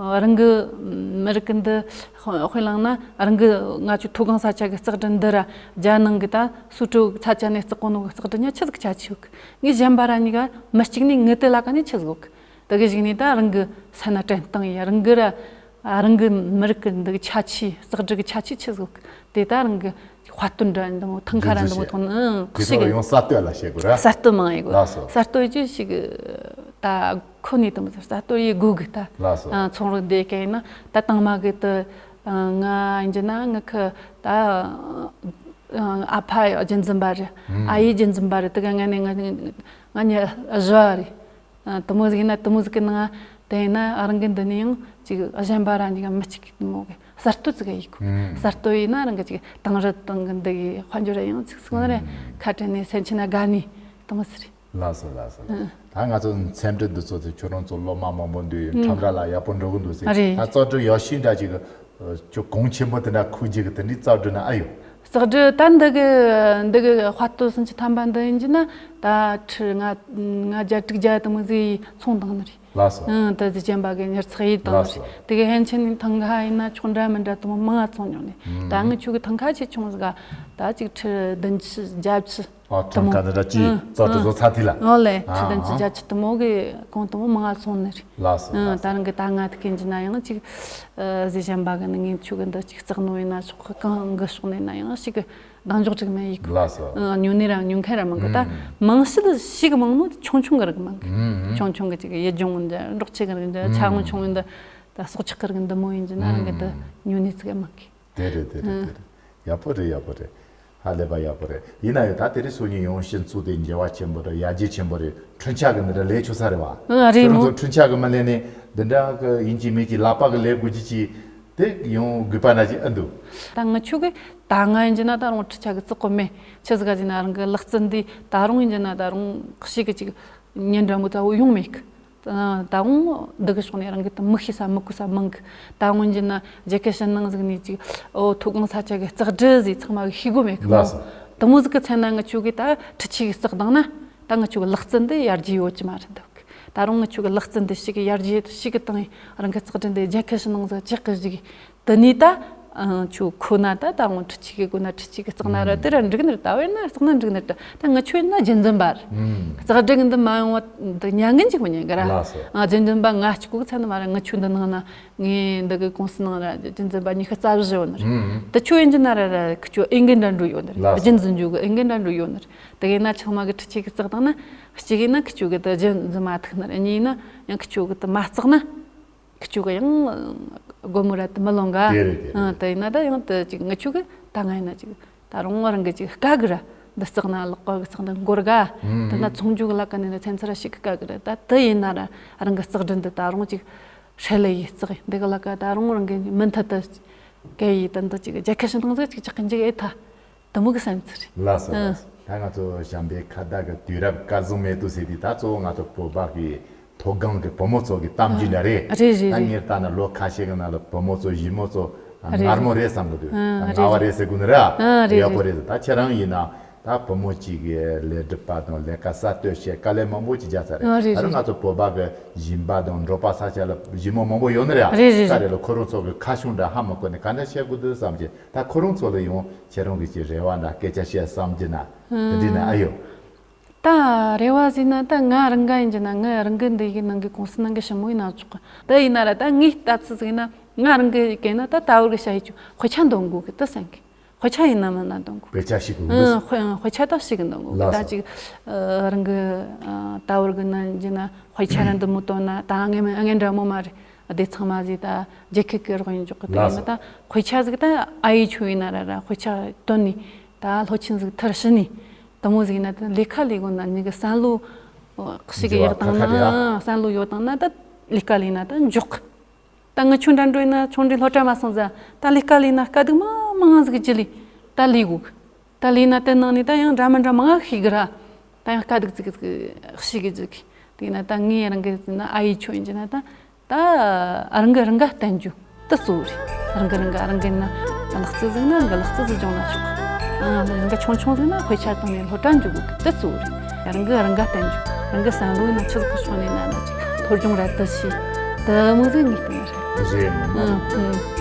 རང་གི་མི་རིགས་གི་འདི་དཔེ་བླངས་ན་རང་གི་ང་ཆུ་མཐོ་སྒང་ས་ཆ་གི་ལྕགས་སྒྲིལ་འདི་ར་རྒྱ་ནང་གི་ད་སུ་ཀྲོའུ་ས་ཆ་ནས་བརྩེགས་གོ་ནོ་གི་ལྕགས་སྒྲིལ་ཉ་ཆི་ཟིག་ཆ་ཆི་ཡོད་གི། ངས་གཞན་པ་ར་གཉིས་ཀ་མི་གཅིག་ནས་ངི་དེ་ལ་ཀ་ནས་ཆི་ཟིག་ཡོད་གི། དེ་གི་གཞུག་ནས་ད་རང་གི་སེམས་ན་དྲན་སྟངས་ཡིན། རང་གི་ར་རང་གི་མི་རིགས་གི་འདི་གི་ཆ་ཆི་ལྕགས་སྒྲིལ་གི་ཆ་ཆི་ཆི་ཟིག་ཡོད་གི། དེ་ད་རང་གི་དཔའ་སྟོབས་འདྲ་འདི་མོ་ཐང་ཁ་ར་འདི་མོ་ཐོན་ཨང་ཁ་ཤས་གི་ཡང་གསར་གཏོད་ལ་བྱེད་དགོས་ར། གསར་གཏོད་མང་ཡིན་དགོས། ལགས་སོ། གསར་གཏོད་ཅི་ཞིག་ད་ཁོ་ནས་དེ་མོ་ཟེར་གསར་གཏོད་ཡི་དགོས་གི་ད། ལགས་སོ། ཨ་ཚོང་རོགས་འདི་ག་ཡིན་ན་ད་དང་མ་གི་ད་ང་ཡིན་གྱི་ན་ང་ཁི་ད་ཨ་ཕ་རྒྱུན་འཛིན་པ་རེད། ཨ་ཡེ་རྒྱུན་འཛིན་པ་རེད། དེ་ག་ང་ནས་ང་ང་ཉི་བཞི་བ་རེད། ཨ་དེ་མོ་ཟིག་ཡིན་ན་དེ་མོ་ཟིག་གི་ནང་དེ་ཡིན་ན་རང་གི་འདི་ནས་ཡང་ཅིག་གཞན་པ་རང་གཉིས་ཀ་མི་གཅིག་གི་དེ་མོ་གི་གསར་གཏོད་ཟིག་ག་ཡིག་གོ། ཨུམ། གསར་གཏོད་ཡིན་ན་རང་གི་ཅིག་དེང་རབས་དང་གི་འདི་གི་དཔལ་འབྱོར་ཡང་ཅིག་སོང་རེ། ཨུམ། ཁ་བྲལ་ནས་སེམས་ཅན་ན་དགའ་ནས་དེ་མོ་ཟིག་རེད། ལགས་སོ་ལགས་སོ། ཨུམ། ད་ང་ཚོ་མཚམས་འདྲི་འདི་ཚོ་དེ་ཁྱོད་རང་ཚོ་སློབ་མ་མང་པོ་འདུས་ཡོད། ཨུམ། ཁྲོམ་ར་ལ་ཡག་པོ་འགྲོ་གི་འདུག་ཟེར། ཨ་རེད། ད་གཙོ་སྒྲིལ་ཡག་ཤོས་འདྲ་ཅིག་ཁྱོད་གོང་ཆེན་པོ་དེ་འདྲ་ཁུག་རྒྱུ་གི་དེ་འདྲའི་གཙོ་སྒྲིལ་ན་ཨ་ཡོད། གཙོ་སྒྲིལ་ད་འདི་གི་འདི་གི་དཔའ་སྟོབས་སུམ་ཅུ་ཐམ་པ་འདི་ཡིན་གྱི་ན་ ད་ཁྲི་ལྔ་ལྔ་བརྒྱ་དྲུག་བརྒྱ་དུ་མོ་ཟིག་ཚོང་བཏང་ནི་རེད། ལགས་སོ། ཨང་། ད་གཟི་ཅན་པ་གི་མྱུར་ཚགས་ཡིད་བཏང་ནི་རེད། དེ་གི་ཧན་ཆེན་ནི་ཐང་ག་ཡིན་ན་ཆོག་འདྲ་མི་འདྲ་དུ་མོ་མང་ང་ཚོང་མྱོང་ནི། ད་ངི་ཆོ་གི་ཐང་ག་ཆེ་ཆུང་ཟིག་ག་ད་ཅིག་ཁྲི་བདུན་ཅུ་བརྒྱད་ཅུ། ཨ། ཐང་ག་འདི་འདྲ་ཅིག་ཙག་ཙིག་བཟོ་ཚར་དུས་ལ། ཨོ་ལེ། ཁྲི་བདུན་ཅུ་བརྒྱད་ཅུ་དུ་མོ་གི་གོང་དུ་མོ་མང་ང་ཚོང་ནི་རེད། ལགས་སོ། ཨང་། ད་རང་གི་ད་ང་ཐུག་གིན་གྱི་ན་ཡང་ཅིག་གཟི་ཅན་པ་གི་ནི་ངི་ཆོ་གི་འདི་ཅིག་བརྩེགས་ནོ་ཡིན་ན་ཆོག་གང་གི་ཕྱོགས་ནས་ན་ཡང་ཞིག་གི་གདེང་འཇོག་ཅིག་མེད་ཡིག་ལགས་སོ། ཨ། ཉོ་ནི་ར་ཉོ་མཁན་ར་མང་གི། ད་མང་ཤོས་ཞིག་མང་ནོ་ཆུང་ཆུང་གི་རིགས་མང་གི། ཆུང་ཆུང་གི་ཅིག་ཡུལ་ལྗོངས་འདི་འབྲོག་ཆེ་གི་རིགས་འདི། ཆ་ངོ་ཆུང་འདི། ད་སྲོག་ཆགས་གི་རིགས་འདི་མོ་ཡིན་གྱི་ན་རང་གི་འདི་ཉོ་ནི་ཅིག་མང་གི། དེ་རེད། དེ་རེད། དེ་རེད། ཡག་པོ་རེད། ཡག་པོ་རེད། ཧ་ལས་པ་ཡག་པོ་རེད། ཡིན་ན་ཡང་ད་དེ་རིང་སང་ཉིན་ཡོང་ཕྱིན་ཚུགས་དེ་འགྱུར་བ་ཆེན་པོ་རེད། ཡར་རྒྱས་ཆེན་པོ་རེད། འཕྲུལ་ཆས་གི་འདི་འདྲ་ལས་ཆོག་ས་རེད་བ། ཨ། རེད་ཁྱོད་རང་མོ། ཚོ་འཕྲུལ་ཆས་གི་མ་ལས་ནས་འདི་འདྲ་གི་ཡིན་གཅིག་མིན་གཅིག་ལག་པ་གི་ལས་དགོས་རྒྱུ་ཅིག་དེ་ཡོང་དགོས་པ་འདྲ་ཅིག་ཨེ་འདུག་ད་ངི་ཆོ་གི་ད་ང་ཡིན་གྱི་ན་ད་རུང་འཕྲུལ་ཆས་གི་བརྩེགས་གོ་མེད། ཆི་ཟིག་ག་ཟེར་ན་རང་གི་ལག་རྩལ་འདི་ད་རུང་ཡིན་གྱི་ན་ད་རུང་ཞིག་གི་ཅིག་ཉིན་འདྲ་མོ་ད་འུ་ཡོང་མེད་གི། ད་རུང་འདི་གི་ཕྱོགས་ནས་རང་གི་ད་མི་ཤེས་ས་མི་གོ་ས་མང་གི། ད་ངོ་འཇི་ན་རྒྱལ་ཁབ་ཕྱི་ནང་ཟིག་ནས་ཅིག་ཨོ་མཐོ་སྒང་ས་ཆ་གི་ལྕགས་འབྲུ་ཟིག་ཚང་མ་གི་ཤེས་གོ་མེད་གི་མོ། ལགས་སོ། དེ་མོ་ཟིག་གི་ཚེ་ན་ངི་ཆོ་གི་ད་འཕྲུལ་ཆས་གི་བརྩེགས་བཏང་ན་ད་ངི་ཆོ་གི་ལག་རྩལ་འདི་ཡར་རྒྱས་ཡོད་ཀྱི་མ་རེད་འདུག་ད་རུང་ངི་ཆོ་གི་ལག་རྩལ་འདི་ཞིག་གི་ཡར་རྒྱས་ཞིག་གི་བཏང་ཡིན། རང་གི་ལྕགས་འབྲུ་འདི་རྒྱལ་ཁབ་ཕྱི་ནང་ཟིག་ཅིག་གི་ཞིག་དེ་ནས་ད་ཨ་ཆོ་ཁོ་ན་ད་ད་རུང་འཕྲུལ་ཆས་གི་དགོས་ན་འཕྲུལ་ཆས་གི་བརྩེགས་ན་ར་དེ་ར་འགྲིག་ནི་རེད། ད་བས་ན་བརྩེགས་ན་འགྲིག་ནི་རེད། ད་ངི་ཆོ་ཡིན་ན་རྒྱུན་འཛིན་པ་རེད། ལྕགས་འབྲུ་གི་འདི་མ་ཡོང་བ་འདི་ཉན་གིན་ཅིག་མི་ཉན་གི་ར། ལགས་སོ། ཨ། རྒྱུན་འཛིན་པ་ང་གཅིག་པོ་གི་ཚད་ནི་མ་རེད། ངི་ཆོ་འདི་ནང་ན་ངའི་འདི་གི་ཀུང་སི་ནང་ར་རྒྱུན་འཛིན་པ་ཉི་ཤུ་རྩ་བཞི་ཡོད་ནི་རེད། དེ་ཆོ་ཡིན་གྱི་ན་ར་ར་ཁི་ཆོ་འོས་འགན་འདྲ་འགྲོ་ཡོད་ནི་རེད། ལགས་སོ། རྒྱུན་འཛིན་རྒྱུ་གི་འོས་འགན་འདྲ་འགྲོ་ཡོད་ནི་རེད། དེ་གི་ན་ཚང་མ་གི་འཕྲུལ་ཆས་གི་བརྩེགས་བཏང་ན་གཅིག་ཡིན་ན་ཁི་ཆོ་གི་ད་རྒྱུན་འཛིན་མ་ཐུབ་ནི་རེད། གཉིས་ཡིན་ན་ཡང་ཁི་ཆོ་གི་ད་མ་བརྩེགས་ན། ཁི་ཆོ་གི་ཡང་སྒོར་མོ་ར་དུ་མི་ལོང་ག། དེ་རེད། དེ་རེད། ཨ། དེ་ཡིན་ན་ད་ཡང་དུ་ཅིག་ངི་ཆོ་གི་ད་ང་ཡིན་ན་ཅིག་ད་རུང་རང་གི་ཅིག་དཀའ་གི་ར། འདི་བརྩེགས་ན་ལག་པ་གི་བརྩེགས་ན་འགོར་ག། དེ་ན་ཚོང་རྒྱུ་གི་ལ་ཀ་ནས་ན་ཚན་ཚ་ར་ཞིག་གི་དཀའ་གི་ར། ད་དེ་ཡིན་ན་ར་རང་གི་ལྕགས་འབྲུ་འདི་ད་རུང་ཅིག་ཧྲེ་ལེ་ཡི་བརྩེགས་འདི་གི་ལ་ཀ་ད་རུང་རང་གི་མུ་མཐུད་དུ་གལ་ཡིན་ད་འདི་ཅིག་རྒྱལ་ཁབ་ཕྱི་ནང་ཟིག་ཅིག་ཅིག་གི་འཇིག་ཨེ་ཐ། དེ་མོ་གི་བསམ་ཚུལ་རེད། ལགས་སོ། ཨ། ལགས་སོ། ད་ང་ཚོ་བྱམས་པའི་ཁ་བརྡ་གི་དུས་རབས་སྐལ་བཟང་མེ་ཏོག་ཟེར་དུས་ད་གཙོ་བོ་ང་ཚོ་བོད་པ་གི་མཐོ་སྒང་གི་བུ་མོ་ཚོ་གི་གཏམ་རྒྱུད་འདྲ་རེད། རེད་རེད། ད་རེད། ངས་ལྟ་ན་ལོ་ཁ་ཤས་ཀྱི་ནང་ལ་བུ་མོ་ཚོ་གཞོན་མོ་ཚོ་རེད། མངར་མོ་རེད་བསམ་གི་འདུག་ཨ། ད་རེད་ངར་བ་རེད། རེད་ཟེར་དགོས་ནི་རེད། ཨ། རེད་ཡག་པོ་རེད། རེད། ད་ཁྱེད་རང་ཡིན་ན་ད་བུ་མོ་གཅིག་གི་ལས་སྒྲུབ་པ་དང་ལས་ཀ་གསར་གཏོད་བྱེད་དཀའ་ལས་མང་པོ་ཅིག་རྒྱག་ས་རེད། ཨ། རེད། ད་རེད། རུང་ང་ཚོ་བོད་པ་གི་ཞིང་པ་དང་འབྲོག་པ་ས་ཆ་ལ་གཞོན་མོ་མང་པོ་ཡོད་ནི་རེད། རེད་རེད། ད་རེད་ལ་ཁོ་རང་ཚོ་གི་ཁ་བྱང་འདྲ་ཧ་མ་གོ་ནི་ག་འདྲ་བཤད་དགོས་འདུག་བསམ་གྱི། ད་ཁོ་རང་ཚོ་ལ་ཡང་ཁྱེད་རང་གི་ཅིག་རེ་བ་འདྲ་སྐད་ཆ་བཤད་བསམ་གྱི་ན་དེ་འདྲ་ན་ཨ་ཡོད། ད་རེ་བ་ཟེར་ན་ད་ང་རང་ག་ཡིན་གྱི་ན་ང་རང་གི་འདི་གི་ནང་གི་ཀུང་སི་ནང་གི་ཞི་མོ་ཡིན་ན་ཆོག་གི། ད་ཡིན་ན་ར་ད་ངའི་ལྟ་ཚུལ་ཟིག་ན་ང་རང་གི་གན་ན་ད་ད་བར་གི་ཤ་ཡི་ཆུ་དཔེ་ཆ་འདོན་དགོས་གི་ད་བསམ་གི། དཔེ་ཆ་ཡིན་ན་མིན་ན་འདོན་དགོས། དཔེ་ཆ་ཞིག་དགོས། ཨང་། དཔེ་དཔེ་ཆ་ད་ཞིག་གི་འདོན་དགོས། ལགས་སོ། ད་ཅིག་ཨ་རང་གི་ཨ་ད་བར་གི་ན་ཡིན་གྱི་ན་དཔེ་ཆ་ར་འདི་མོ་བཏོན་ན་ད་ངས་མིན་ངས་འདྲ་མོ་མ་རེད། སྡེ་ཚང་མ་ཟིག་ད་རྒྱལ་ཁབ་ཀྱི་རོགས་ཡིན་འཇོག་གི། དེ་ཡིན་ན་ད་དཔེ་ཆ་ཟིག་ད་ཨ་ཡེ་ཆོ་ཡིན་ན་ར་ར་དཔེ་ཆ་བཏོན་ནི་ད་སློབ་ཆེན་ཟིག་མཐར་ཕྱིན་ནི་དེ་མོ་ཟིག་ཡིན་ན་ད་ལས་ཀ་ལས་དགོས་ན་ནི་གི་བསམ་བློ་ཞིག་གི་ཡག་བཏང་ན། བསམ་བློ་ཡོད་བཏང་ན་ད་ལས་ཀ་ལས་ན་ད་འཇོག་གི། ད་ངི་ཆོ་འདྲ་འགྲོ་ཡིན་ན་ཆུང་འདྲའི་སློབ་གྲྭ་མ་སོང་ཟ་ད་ལས་ཀ་ལས་ན་དཀའ་སྡུག་མ་མང་ཟིག་ཅི་ལས་ད་ལས་དགོས་གི། ད་ལས་ན་དེ་ནང་ནས་ད་ཡང་འདྲ་མི་འདྲ་མང་ཤེས་གི་ར། ད་ཡང་དཀའ་སྡུག་ཙིག་ཙིག་ཤེས་གི་ཟིག་གི། དེ་ན་ད་ངས་རང་གི་ཟིག་ན་ཨ་ཡེ་ཆོ་ཡིན་གྱི་ན་ད་ད་རང་གི་རང་ག་བསྟན་རྒྱུ་དེ་གཙོ་བོ་རེད། རང་གི་རང་ག་རང་གི་ན་ལག་རྩལ་ཟིག་ན་རང་གི་ལག་རྩལ་ཟིག་སྦྱོང་ན་ཆོག་གི། ཨ་རང་ག་ཆུང་ཆུང་ཟིག་ན་དཔེ་ཆ་བཏང་ནས་སློབ་གྲྭ་འཇུག་དགོས་གི་དེ་གཙོ་བོ་རེད། རང་གི་རང་ག་བསྟན་རྒྱུ་རང་གི་བསམ་བློ་ཡིན་ན་ཆི་ཟིག་གི་ཕྱོགས་ནས་ན་ན་ཅིག་སློབ་སྦྱོང་ར་དེ་བྱས་དེ་མོ་ཟིག་ངས་བསྟན་ན་རེད། རེད་མོ། ཨང་། ཨང་།